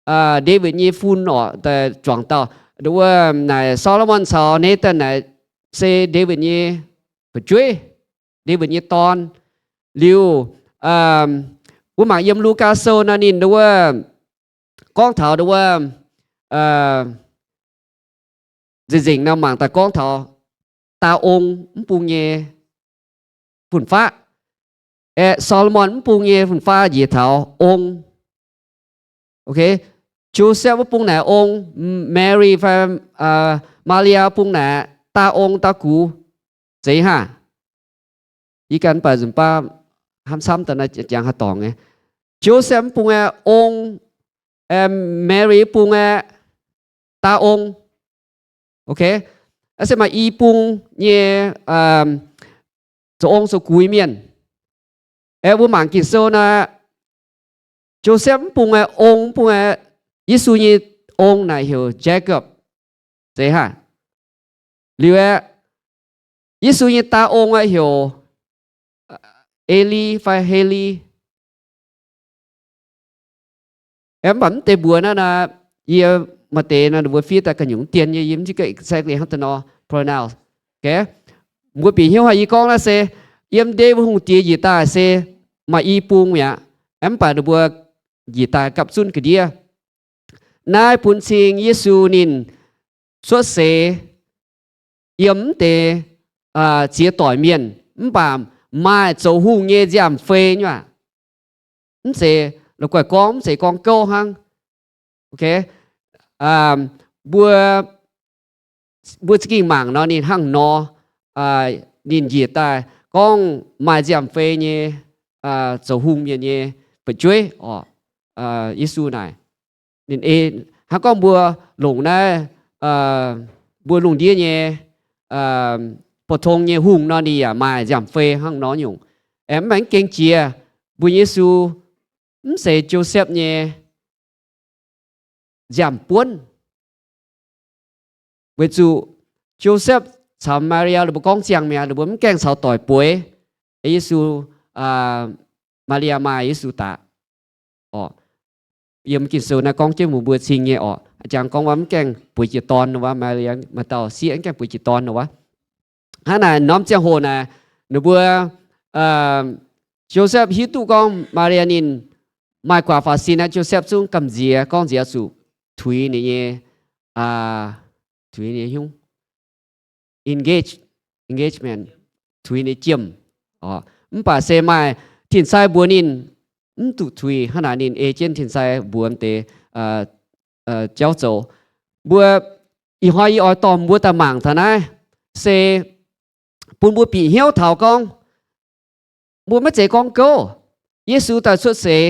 aqv, Ndaawitv nyei fun orqc, daaih juangc dauh. Ndo wuov naaic Saa^lo^morn caux Nathan naaic se Ndaawitv nyei fu'jueiv, Ndaawitv nyei dorn. Liuz mbuo mangc yiem Lugaa Sou nor, ninh ndo wuov gorngv taux ndo wuov nzengc-nzengc nor mangc daaih gorngv taux daa ong mv bung nyei fun-faqv. Aeqv, Solomon mv bung nyei fun-faqv njiec taux ong. Joseph wuov bung naaic ong, Mary fai Maa^li^yaa bung naaic daa ong daa gux. Zeiz haah? Yie ganh mv baac nzunc baav hnamv camv daaih jangx haaix dorngx nyei. Joseph mv bung aeqv, ong, Mary mv bung aeqv, daa ong. Aa, se maaih i bung nyei zoux ong zoux gux mienh. Aeqv, mbuo mangc Ging-Sou naaic, Joseph mv bung aeqv, ong mv bung aeqv, Yesu nyei ong naaic heuc Jacob. Zeiz haah? Liuz aeqv, Yesu nyei daa ong aeqv heuc Eli fai Heli. Mv baac mv deix mbuox naaiv nor, yie maaih deix nor ninh mbuo fiev daaih ga'nyungc dien nyei, yie mv zieqv exactly hnangv da'nor pronounce. Mbuo bieqc hnyouv haic, yie gorngv naaiv se yiem ndeic wuov hungh diex njiec daaih se maaih i bung mi'aqv. Mv baac ninh mbuo njiec daaih gapv zunv ga'ndiev. Naaiv bun cing Yesu ninh cuotv seix yiem mv deix ziex doic mienh, mv baac maaih zoux hungh nyei nziaamv-fei nyei aqv. Mv zeiz la'guaih gorngv, mv zeiz gorngv gouv hnangv. Mbuo, mbuo za'gengh mangc nor ninh hnangv nor, ninh njiec daaih gorngv maaih nziaamv-fei nyei zoux hungh mienh nyei fu'jueiv oc, Yesu naaic. Ninh ei hnangv gorngv mbuo longc naaiv, mbuo lungh ndiev nyei, pou-tong nyei hungh nor ninh yaac maaih nziaamv-fei hnangv nor nyungc. Aeqv, mv baac mv gengh jiex mbuo Yesu mv zeiz Josepv nyei nziaamv-buonv. Weic zuqc Josepv caux Maa^li^yaa ninh mbuo gorngv ziangh mi'aqv, ninh mbuo mv gaengh caux doic bueix. Yesu, Maa^li^yaa maaih Yesu daqc. Yiem Ging-Sou naaiv gorngv jienv mbuox mbuo cing nyei oc. Jangx gorngv waac mv gaengh bueix jiex dorn nor wuov, Maa^li^yaa maaih dauh sieqv mv gaengh bueix jiex dorn nor wuov. Hnangv naaic norm ziangh hoc naaic, ninh mbuo, Josepv hiuv duqv gorngv Maa^li^yaa ninh maaih guaax faaux sin aqv. Josepv zungv gamh nziex gorngv nziex zuqc tuix ninh nyei, tuix ninh nyei hnyouv, engage, engagement, tuix ninh nyei jiem. Mv baac se maaih tin-sai mbuox ninh mv duqv tuix. Hnangv naaic ninh ei jienv tin-sai mbuox deix jauv zoux. Mbuo ih hnoi yie oix dorh mbuo daaih mangc taux naaiv se bun mbuo bieqc hnyouv taux gorngv mbuo maiv zeiz gorngv gouv. Yesu daaih cuotv seix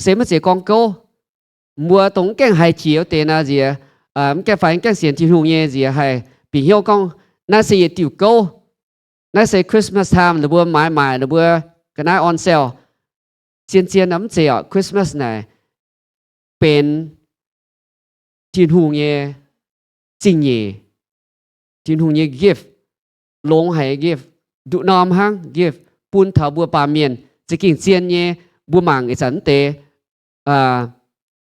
se maiv zeiz gorngv gouv. Mbuo dongh mv gaengh haiz jiex wuov deix naaiv nziex, mv gaengh fai mv gaengh sienx Tin-Hungh nyei nziex haih bieqc hnyouv gorngv naaiv se yietc diuh gouv. Naaiv se Christmas time, ninh mbuo maaiz maaic, ninh mbuo ga'naaiv on sale. Zien-zien nor mv zeiz oc. Christmas naaic benx Tin-Hungh nyei zingh nyeic, Tin-Hungh nyei gift, longx haic nyei gift, nduqc norm hnangv gift bun taux mbuo baamh mienh za'gengh zien nyei. Mbuo mangc ih zanc mv deix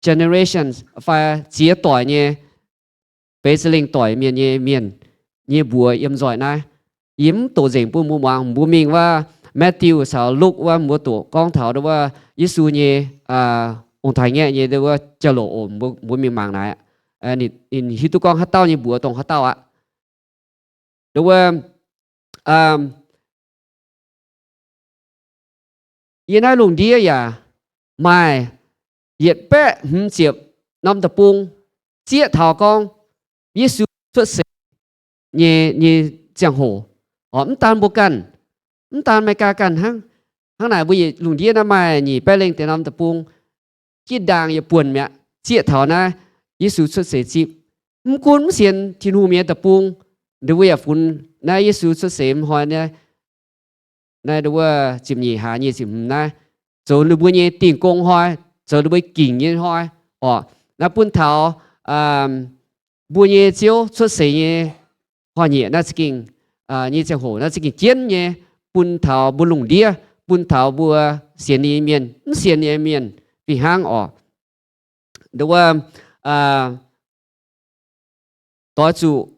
generations fai ziex doic nyei, beix za'lengh doic mienh nyei mienh nyei mbuox yiem nzoih naaiv. Yie mv doqc nzengc bun mbuo muangx. Mbuo mingh wuov Matthew caux Luke wuov, mbuo doqc gorngv taux wuov Yesu nyei ong-taaix-ngaeqv nyei wuov jauv-louc oc. Mbuo mingh mangc naaic, ninh hiuv duqv gorngv haaix dauh nyei mbuox dongh haaix dauh aqv. Wuov, yie naaiv lungh ndiev yaac maaih yietc baeqv hmz ziepc norm deic-bung zieqv taux gorngv Yesu cuotv seix nyei, nyei ziangh hoc. Oc, mv daan mbuo ganh, mv daan Aa^me^li^gaa ganh hnangv. Hnangv naaic mbuo yietc lungh ndiev naaiv maaih nyic baeqv lengh deix norm deic-bung jieqv ndaangc yietc buonc mi'aqv zieqv taux naaiv Yesu cuotv seix zipv. Mv gunv mv sienx Tin-Hungh mienh nyei deic-bung, ninh mbuo yaac funx naaiv Yesu cuotv seix hnoi naaiv, naaiv wuov ziepc nyeic hlaax nyic ziepc hmz naaiv, zoux ninh mbuo nyei dingh gong hnoi, zoux ninh mbuo gingc nyei hnoi. Oc, naaiv bun taux mbuo nyei Ziouv cuotv seix nyei hnoi-nyieqc naaiv za'gengh, nyei ziangh hoc naaiv za'gengh jienv nyei bun taux mbuo lungh ndiev, bun taux mbuo sienx ninh nyei mienh, mv sienx ninh nyei mienh fih hnangv oc. Wuov, doix zuqc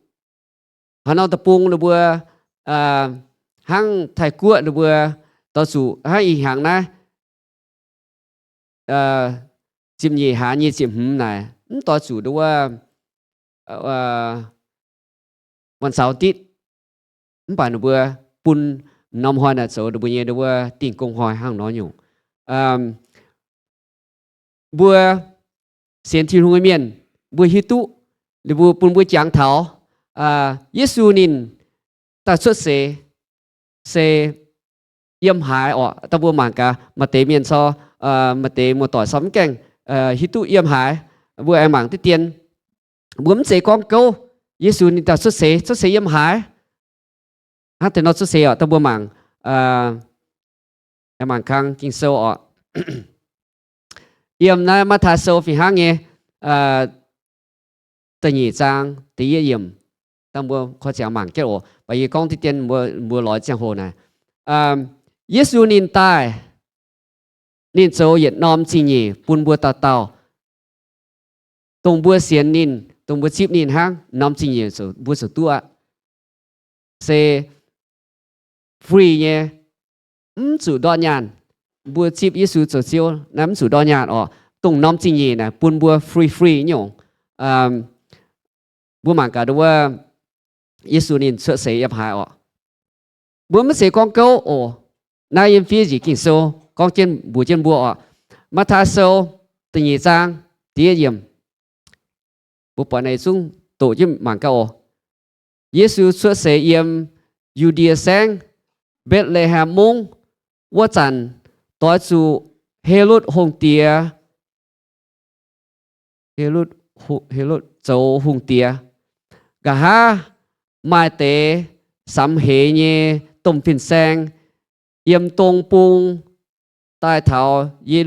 haaix norm deic-bung ninh mbuo, hnangv Taiv-Guoqv ninh mbuo doix zuqc hnangv ih hnyangx naaiv ziepc nyeic hlaax nyic ziepc hmz naaic, mv doix zuqc wuov, Wan saux ditv. Mv baac ninh mbuo bun norm hnoi naaic zoux ninh mbuo nyei, ninh mbuo dingh gong hnoi hnangv nor nyungc. Mbuo sienx Tin-Hungh nyei mienh, mbuo hiuv duqv ninh mbuo bun mbuo jangx taux Yesu ninh daaih cuotv seix se yiem haaix orqc. Dangh mbuo mangc gaax maaih deix mienh cor, maaih deix muoz-doic cor mv gaengh hiuv duqv yiem haaix. Mbuo aengx mangc diqv dien. Mbuo mv zeiz gorngv gouv Yesu ninh daaih cuotv seix, cuotv seix yiem haaix. Hnangv deix nor cuotv seix orqc, dangh mbuo mangc, mangc kang Ging-Sou orqc. Yiem naaiv Matv^taai Sou fih hnangv nyei da'nyeic zaang da'yietv yiemc. Dangh mbuo koi ziangx mangc jienv oc. Baac yie gorngv diqv dien mbuo, mbuo lorz ziangh hoc naaic. Yesu ninh daaih, ninh zoux yietc norm zingh nyeic bun mbuo dauh dauh. Dongh mbuo sienx ninh, dongh mbuo zipv ninh hnangv, norm zingh nyeic mbuo zuqc duqv aqv. Se free nyei, mv zuqc ndortv nyaanh. Mbuo zipv Yesu zoux Ziouv naaiv mv zuqc ndortv nyaanh orqc. Dongh norm zingh nyeic naaic bun mbuo free free nyungc. Mbuo mangc gaax wuov Yesu ninh cuotv seix yiem haaix orqc. Mbuo mv zeiz gorngv gouv oc. Naaiv yiem fiev njiec Ging-Sou gorngv jienv mbuox jienv mbuo orqc. Matv^taai Sou da'nyeic zaang da'yietv yiemc. Mbuo buatc naaiv zungv doqc jienv mangc gaax oc. Yesu cuotv seix yiem Yu^ndie Saengv, Mbetc^le^hem Mungv. Wuov zanc doix zuqc Helotv hungh diex, Helotv, Helotv zoux hungh diex. Nqa'haav maaih deix samx heix nyei domh fin-saeng yiem dong bung daaih taux Ye^,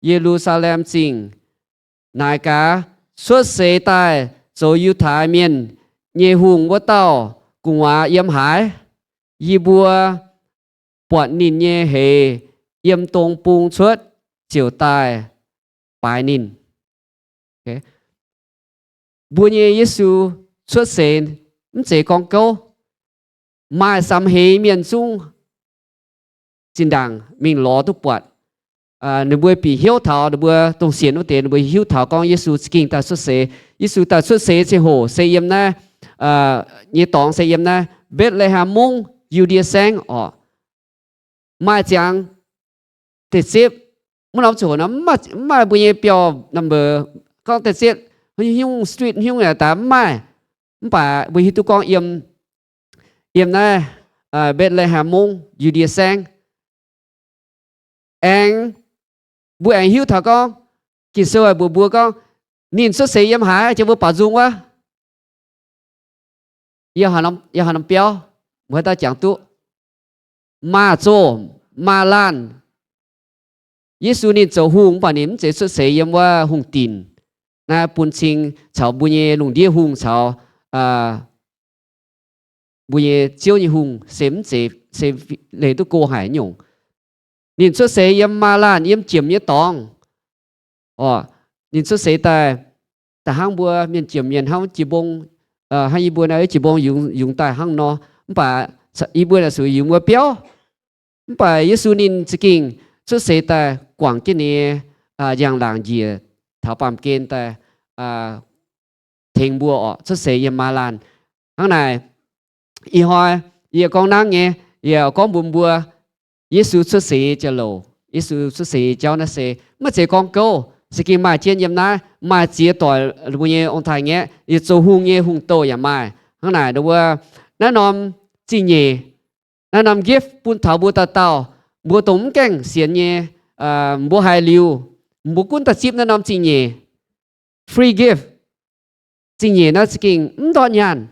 Ye^lu^saa^lem Zingh, naaic gaax, Cuotv seix daaih zoux Yiutai Mienh nyei hungh wuov dauh gu'nguaaz yiem haaix? Yie mbuo buatc ninh nyei heix yiem dong bung cuotv, ziouc daaih baaix ninh. Mbuo nyei Yesu cuotv seix mv zeiz gorngv gouv. Maaih samx heix mienh zungv zinh ndaangc mingh lorz duqv buatc. Ninh mbuo bieqc hnyouv taux, ninh mbuo dongh sienx wuov deix, ninh mbuo hiuv taux gorngv Yesu za'gengh daaih cuotv seix. Yesu daaih cuotv seix ziangh hoc se yiem naaiv nyei dorngx se yiem naaiv Mbetc^le^hem Mungv, Yu^ndie Saengv orqc. Maaih ziangx deix zipv, mv norm ziangh hoc nor mv maaih mbuo nyei biauv number gorngv deix zipv, nyungc street nyungc yaac daaih mv maaih. Mv baac mbuo hiuv duqv gorngv yiem, yiem naaiv Mbetc^le^hem Mungv, Yu^ndie Saengv. Aengx mbuo aengx hiuv taux gorngv, Ging-Sou mbuox mbuo gorngv, ninh cuotv seix yiem haaix, jiex mbuo baaux nzung wuov. Yiem haaix norm biauv, mbuo haaix dauh jangx duqv? Maaz-zoh, maaz-laanh. Yesu ninh zoux hungh mv baac ninh mv zeiz cuotv seix yiem wuov hungh dinc. Naaiv bun cing caux mbuo nyei lungh ndiev hungh caux mbuo nyei Ziouv nyei hungh se mv zeiz, se leih duqv go haic nyungc. Ninh cuotv seix yiem maaz-laanh, yiem jiemc nyei dorngx. Orqc, ninh cuotv seix daaih, da'hnangv mbuo mienh jiemc mienh hnangv jiex mbong, hnangv yie mbuo naaiv jiex mbong yungz, yungz daaih hnangv nor. Mv baac yie mbuo naaic suix yungz wuov biauv. Mv baac Yesu ninh za'gengh cuotv seix daaih guangc jienv ninh nyei njang-laangc njiec taux baamh gen daaih tengx mbuo orqc, cuotv seix yiem maaz-laanh. Hnangv naaic, ih hnoi yie gorngv nangv nyei, yie gorngv mbuox mbuo, Yesu cuotv seix nyei jauv-louc, Yesu cuotv seix nyei jauv naaiv se maiv zeiz gorngv gouv, se gengh maaih jienv yiem naaiv, maaih ziex doic mbuo nyei ong-taaix-ngaeqv, yietc zoux hungh nyei hungh douh yaac maaih. Hnangv naaic, wuov, naaiv norm zingh nyeic, naaiv norm gift bun taux mbuo dauh dauh, mbuo dongh mv gaengh sienx nyei, mbuo haiz liuz, mbuo gunv daaih zipv naaiv norm zingh nyeic, free gift. Zingh nyeic naaiv za'gengh mv ndortv nyaanh.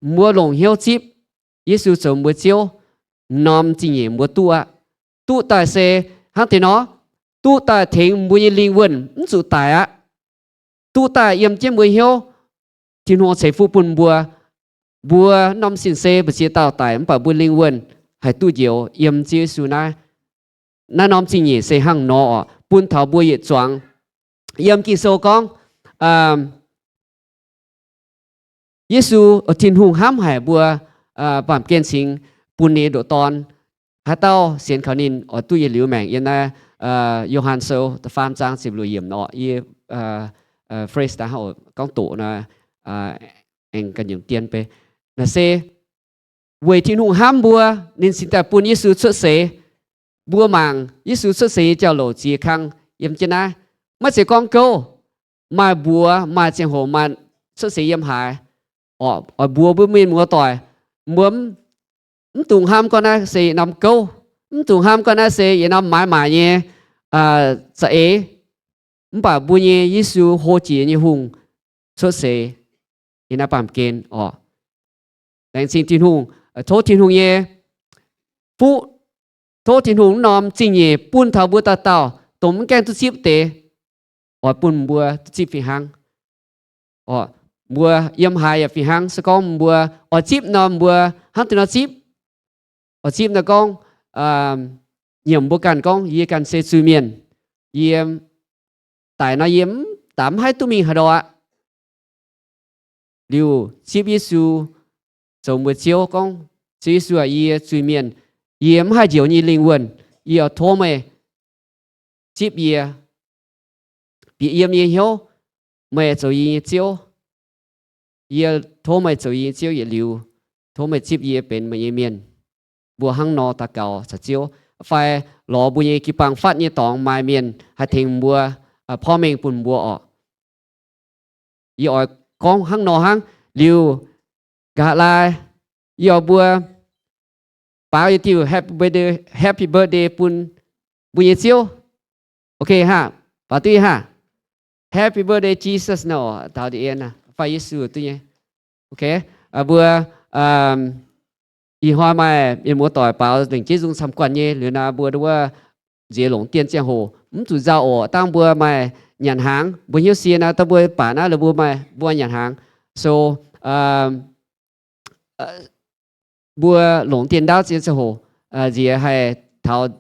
Mbuo longc hnyouv zipv Yesu zoux mbuo Ziouv, norm zingh nyeic mbuo duqv aqv. Duqv daaih se hnangv deix nor, duqv daaih tengx mbuo nyei lingh wuonh mv zuqc daic aqv. Duqv daaih yiem jienv mbuo hnyouv, Tin-Hungh ceix fuqv bun mbuo, mbuo norm sin se mbu'ziex dauh daic mv baac mbuo lingh wuonh haih duqv njoux yiem Ziouv Yesu naaiv. Naaiv norm zingh nyeic se hnangv nor orqc, bun taux mbuo yietc zuangx. Yiem Ging-Sou gorngv, Yesu, Tin-Hungh hnamv haic mbuo, baamh gen cingx bun ninh ndoqc Dorn. Haaix dauh sienx kaux ninh oix duqv yietc liuz maengc. Yiem naaiv Yo^han Sou da'faam zaang ziepc luoqc yiemc orqc, yie phrase daaih hnangv oc, gorngv doqc nor, aengx ganh nyungc dien bei. Naaic se weic Tin-Hungh hnamv mbuo, ninh cingx daaih bun Yesu cuotv seix. Mbuo mangc Yesu cuotv seix nyei jauv-louc ziex kang yiem jienv naaiv. Maiv zeiz gorngv gouv, maaih mbuox, maaih ziangh hoc maaih cuotv seix yiem haaix, oix mbuox mbuo mienh muoz-doic, mbuo mv dungx hnamv gorngv naaiv se yietc norm gouv, mv dungx hnamv gorngv naaiv se yietc norm maaiz maaic nyei za'eix. Mv baac mbuo nyei Yesu, hlo jiex nyei Hungh, cuotv seix yiem naaiv baamh gen oc. Laengz zingh Tin-Hungh, tov Tin-Hungh nyei fuqv, tov Tin-Hungh wuov norm zingh nyeic bun taux mbuo dauh dauh, dongh mv gaengh duqv zipv deix, oix bun mbuo duqv zipv fih hnangv. Mbuo yiem haaix yaac fih hnangv. Se gorngv mbuo oix zipv nor, mbuo hnangv deix nor zipv. Oix zipv nor gorngv, nyiemc mbuo ganh gorngv, yie ganh se zuiz-mienh. Yie daic nor, yie mv daaih mv haih duqv mingh haaix ndau aqv. Liuz zipv Yesu zoux mbuo Ziouv, gorngv, Ziouv Yesu aac, yie zuiz-mienh, yie mv haih njoux nyei lingh wuonh. Yie oix tov meih zipv yie, bieqc yiem yie nyei hnyouv, meih zoux yie nyei Ziouv. Yie tov meih zoux yie nyei Ziouv yietc liuz, tov meih zipv yie benx meih nyei mienh. Mbuo hnangv nor daux gaux caux Ziouv, fai lorz mbuo nyei jiu-baang fatv nyei dorngx maaih mienh haih tengx mbuo porv mengh bun mbuo oc. Yie oix gorngv hnangv nor hnangv. Liuz nqa'haav laai, yie oix mbuo baaux yietc diuh happy birthday, happy birthday bun mbuo nyei Ziouv. Ok haah? Baaux duqv haah? Happy birthday Jesus nor, taux ndiev fai Yesu duqv nyei. Ok, mbuo ih hnoi maaih mienh muoz-doic baaux lengc jeiv nzung camv guanh nyei, liuz naaiv mbuo wuov nziex longc dien ziangh hoc mv zuqc nzauh oc. Dangh mbuo maaih nyanc hnaangx, mbuo hnyouv sie naaiv, dangh mbuo baac naaiv lorqc, mbuo maaih, mbuo nyanc hnaangx. So mbuo longc dien ndaauv zien ziangh hoc, nziex haih taux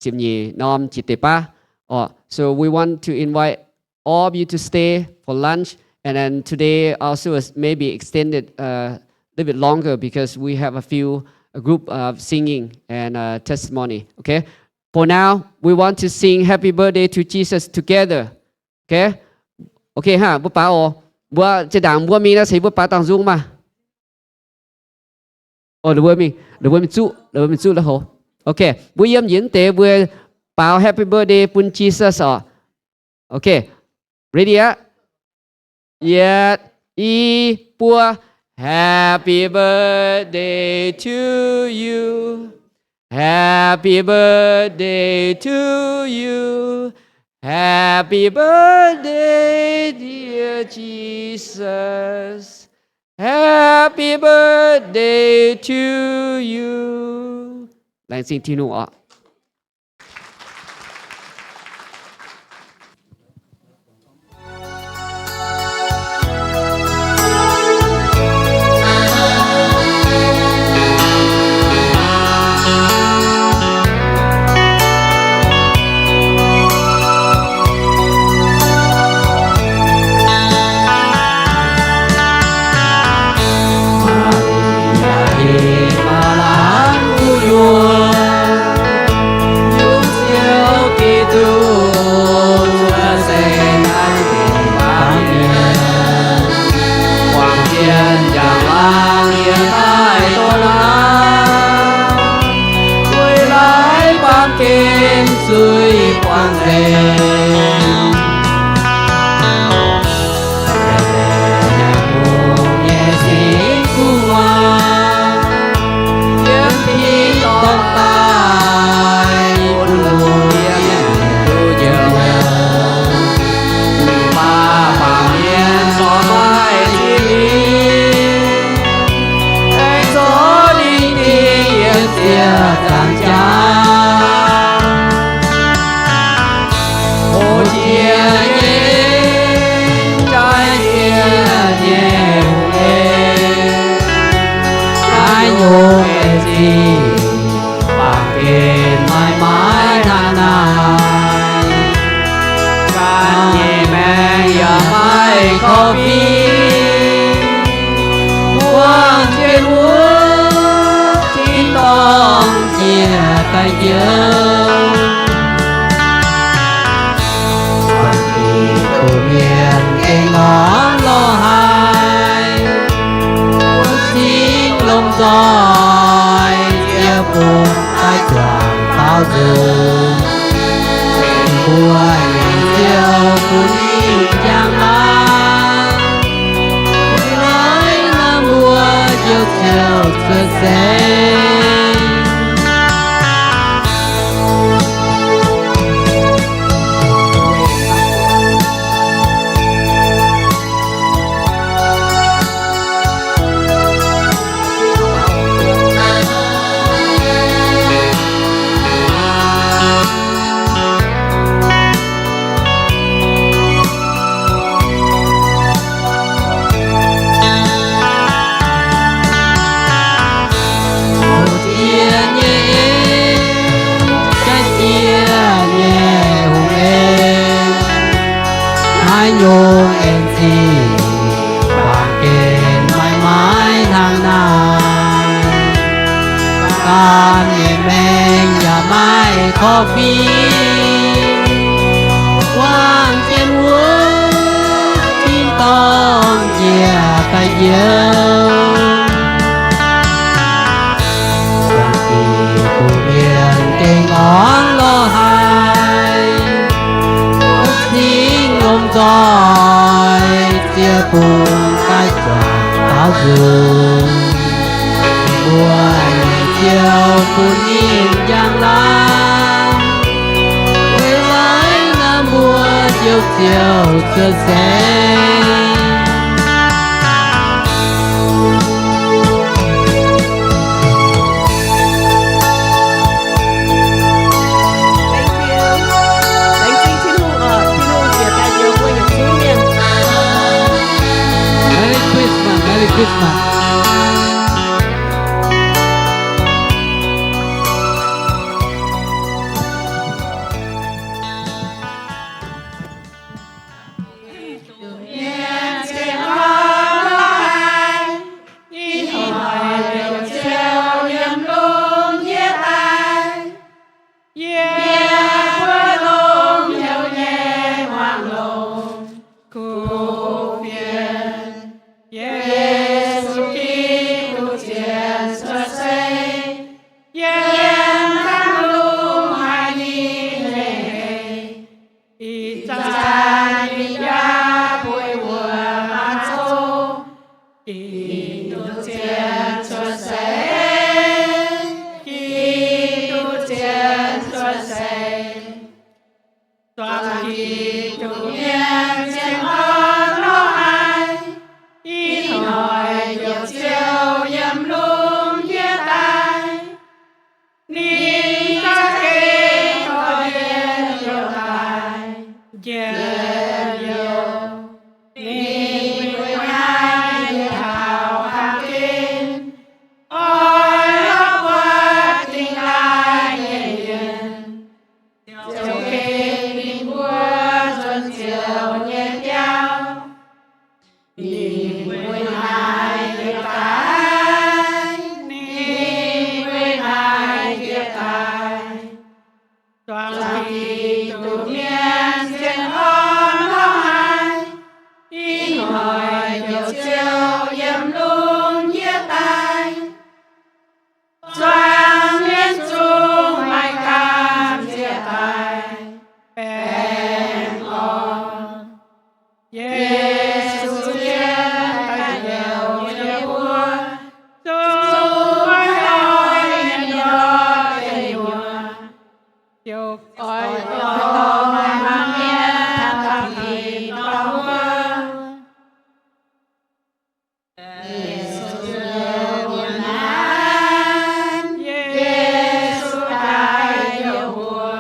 ziepc nyeic norm jiex deix baav. So we want to invite all of you to stay for lunch, and then today also is maybe extended a little bit longer because we have a few, a group of singing and testimony. Okay, for now we want to sing Happy Birthday to Jesus together. Okay, okay haah, mbuo baaux oc. Mbuo zinh ndaangc mbuo mingh naaiv se mbuo baaux dangh nzung maah. Mbuo mingh zuqv, mbuo mingh zuqv la'hov. Okay, mbuo yiem njiec mv deix mbuo baaux Happy Birthday bun Jesus oc. Okay, ready aqv. Yietc, i, buo. Happy birthday to you. Happy birthday to you. Happy birthday, dear Jesus. Happy birthday to you. Laengz zingh Tin-Hungh oc. Baamh gen maiv maaih naaic naaic, ganh nyei maengc yaac maaih korv-fingx, buangh jienv wuov tin-dorngh jiex daaih njoux. Buangh jiex doh mienh gengh norm lorh haaix, wuov zingh Mbuo nyei Ziouv bun ninh njang laangh, weic naaiv mbuo Njoux Ziouv cuotv seix. Muoz-diex nyei en, jaiv jiex nyei hungh en, haaix nyungc en ziqc baamh gen maiv maaih hnangv naaiv. Gaam nyei maengc yaac maaih korv-fiqv, wangc jienv wuov tin-dorngh njiec daaih njoux. Zaangc Giduc mienh gengh orn lorh haic, wuov cingv lomh nzoih ziex bung daaih zuangx daauv nzunc. Mbuo nyei Ziouv bun ninh njang laangh, weic naaiv mbuo Njoux Ziouv cuotv seix. Merry Christmas, Merry Christmas. Ih hnoi Njoux Ziouv yiem lungh ndiev daaih, yiem buov lomh hnyouv nyei hmuangx lomh kuv fienx. Yesu Giduc zien cuotv seix, yiem hnangv lungh haaix nyungc nyei hec. Ih zanc ninh yaac bueix wuov maaz-zoh. Giduc zien cuotv seix, Giduc zien cuotv seix. Zuangx Giduc mienh zien orn lorh haic. Ih hnoi Njoux Ziouv yiem lungh ndiev daaih. Ninh za'gengh dorh mienh youh daaih njiec youh. Ninh weic naaiv nyei taux baamh gen oix lorz buatc dingh daaih nyei mienh, ziouc gengh dingh mbuo nzuonx Ziouv nyei biauv. Ninh weic naaiv njiec daaih, ninh weic naaiv njiec daaih. Zuangx Giduc mienh zien orn lorh haic. Ih hnoi Njoux Ziouv yiem lungh ndiev daaih. Zuangx mienh zungv maaih gamh nziex daaih baengh orn. Yesu zien daaih njoux yie mbuo, zuqc maiv oix mienh ndortv deic nyuoqc, ziouc oix dorh maaih mienh daaih dingc dorngx wuov. Yesu daaih njoux mbuo.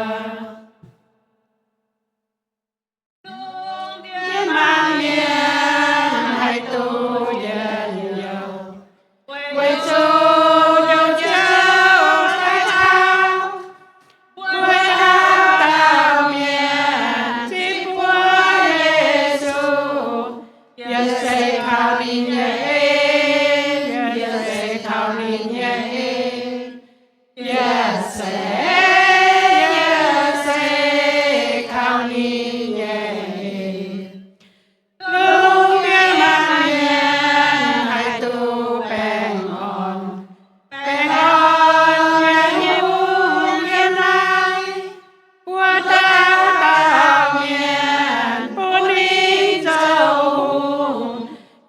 Lungh ndiev maanc mienh haih duqv njien-youh, weic zuqc Njoux Ziouv daaih taux. Mbuo dauh dauh mienh zipv buov Yesu, yaac se kaux ninh nyei en, yaac se kaux ninh nyei en, yaac se, yaac se kaux ninh nyei en. Lungh ndiev maanc mienh haih duqv baengh orn, baengh orn nyei hungh yiem naaiv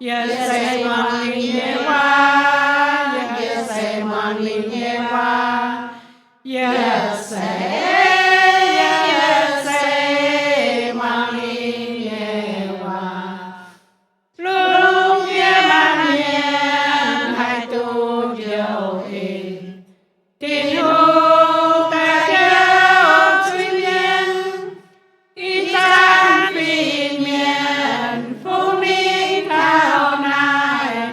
Yie se muangx ninh nyei waac, yie se muangx ninh nyei waac. Yie se, yie se muangx ninh nyei waac. Lungh ndiev maanc mienh haih duqv njoux en. Tin-Hungh daaih njoux zuiz-mienh, ih zanc fin-mienh fungx mingh taux naaiv.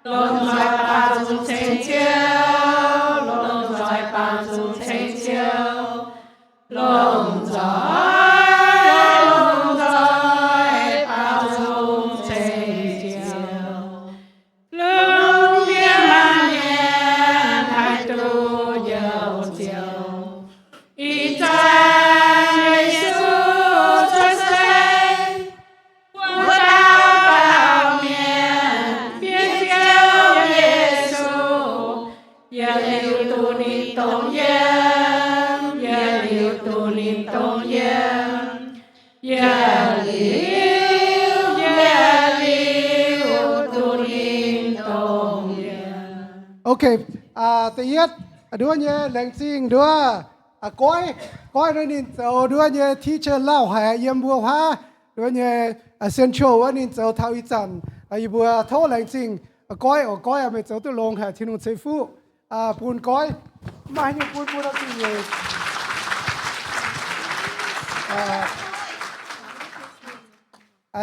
Longc nzoih baaux nzung ceng Ziouv, longc nzoih baaux nzung ceng Ziouv, longc nzoih, longc nzoih baaux nzung ceng Ziouv. Lungh ndiev maanc mienh haih duqv njoux Ziouv. Ih zanc Yesu cuotv seix, wuov dauh baaux mienh, mienh ziouc Yesu. Yietc liuz duqv ninh dongh yiem, yietc liuz duqv ninh dongh yiem. Yietc liuz, yietc liuz duqv ninh dongh yiem. Okay, da'yietv, nduov nyei laengz zingh nduov, goiv, goiv nduov ninh zoux nduov nyei teacher lauh haic yiem mbuo huaav nduov nyei Central wuov ninh zoux taux ih zanc. Yie mbuo tov laengz zingh goiv oc. Goiv meih zoux duqv longx haic, Tin-Hungh ceix fuqv bun goiv. Maaih nyei bun, bun nyei.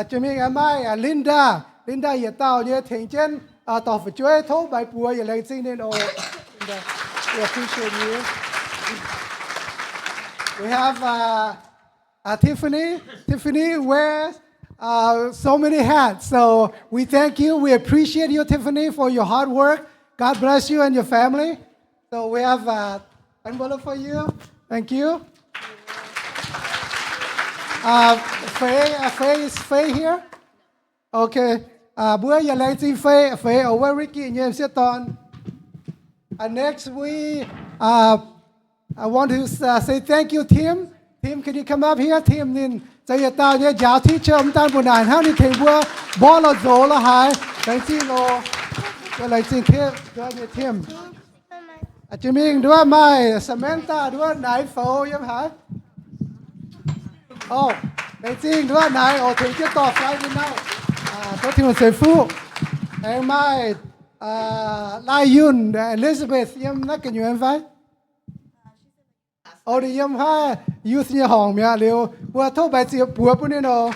Jiex mingh maaih Linda, Linda yietc dauh nyei tengx jienv dorh fu'jueiv tov mbaix buoz, yietc laengz zingh ninh oc. We appreciate you. We have Tiffany. Tiffany wears so many hats, so we thank you. We appreciate you, Tiffany, for your hard work. God bless you and your family. So we have an envelope for you. Thank you. Fei, Fei, is Fei here? Okay. Mbuo yietc laengz zingh Fei, Fei oc, wuov Ricky nyei m'sieqv dorn. Next we I want to say thank you, Tim. Tim, can you come up here? Tim ninh zoux yietc dauh nyei njaaux teacher, mv daan mbuo naaic hnangv ninh tengx mbuo mborqv lorh nzox lorh haaix. Laengz zingh oc. Laengz zingh Tim. Jiex mingh nduov maaih Samantha nduov naaiv foux yiem haaix? Laengz zingh nduov naaiv oc, tengx jienv dorh fai ninh naaiv. Tov Tin-Hungh ceix fuqv. Aengx maaih Lai Yunh, Elizabeth yiem naaiv gu'nyuoz fai? O, ninh yiem haaix youth nyei horngc mi'aqv. Liuz mbuo tov mbaix ziepc buoz bun ninh oc.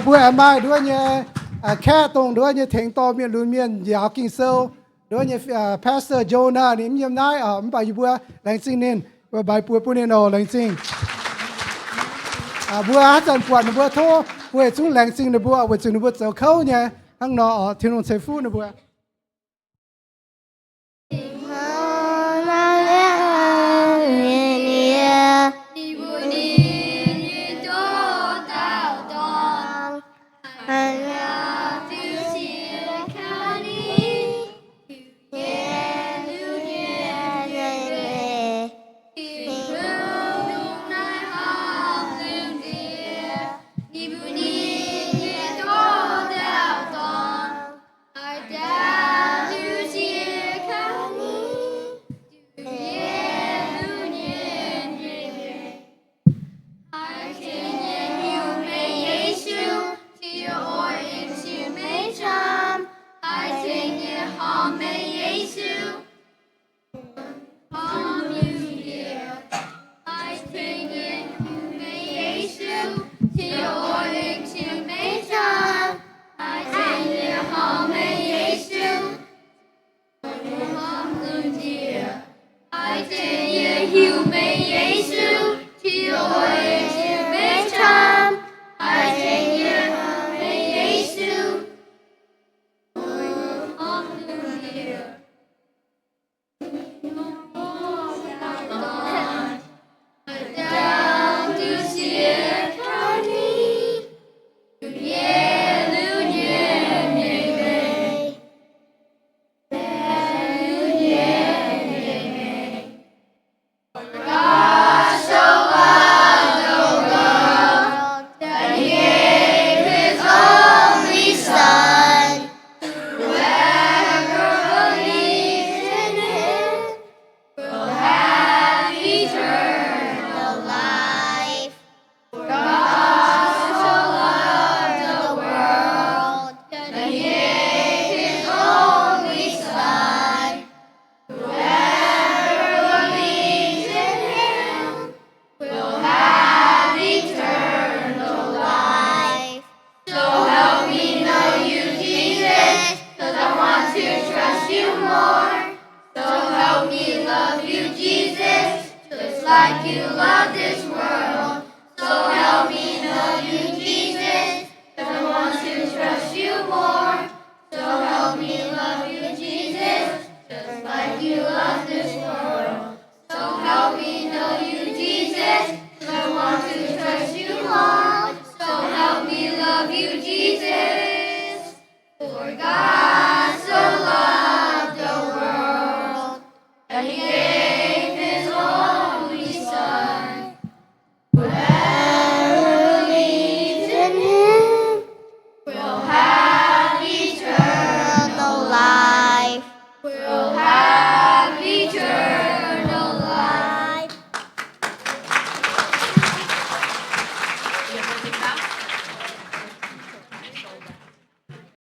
Mbuo aengx maaih nduov nyei Kaeqv, dongh nduov nyei tengx dorh mienh lunx mienh njaaux Ging-Sou. Nduov nyei Pastor Jonah ninh mv yiem naaiv oc, mv baac yie mbuo laengz zingh ninh, mbuo mbaix buoz bun ninh oc. Laengz zingh. Mbuo haaix zanc buatc ninh mbuo tov mbuo yietc zungv laengz zingh ninh mbuo weic zuqc ninh mbuo zoux kouv nyei hnangv nor oc. Tin-Hungh ceix fuqv ninh mbuo. Gauv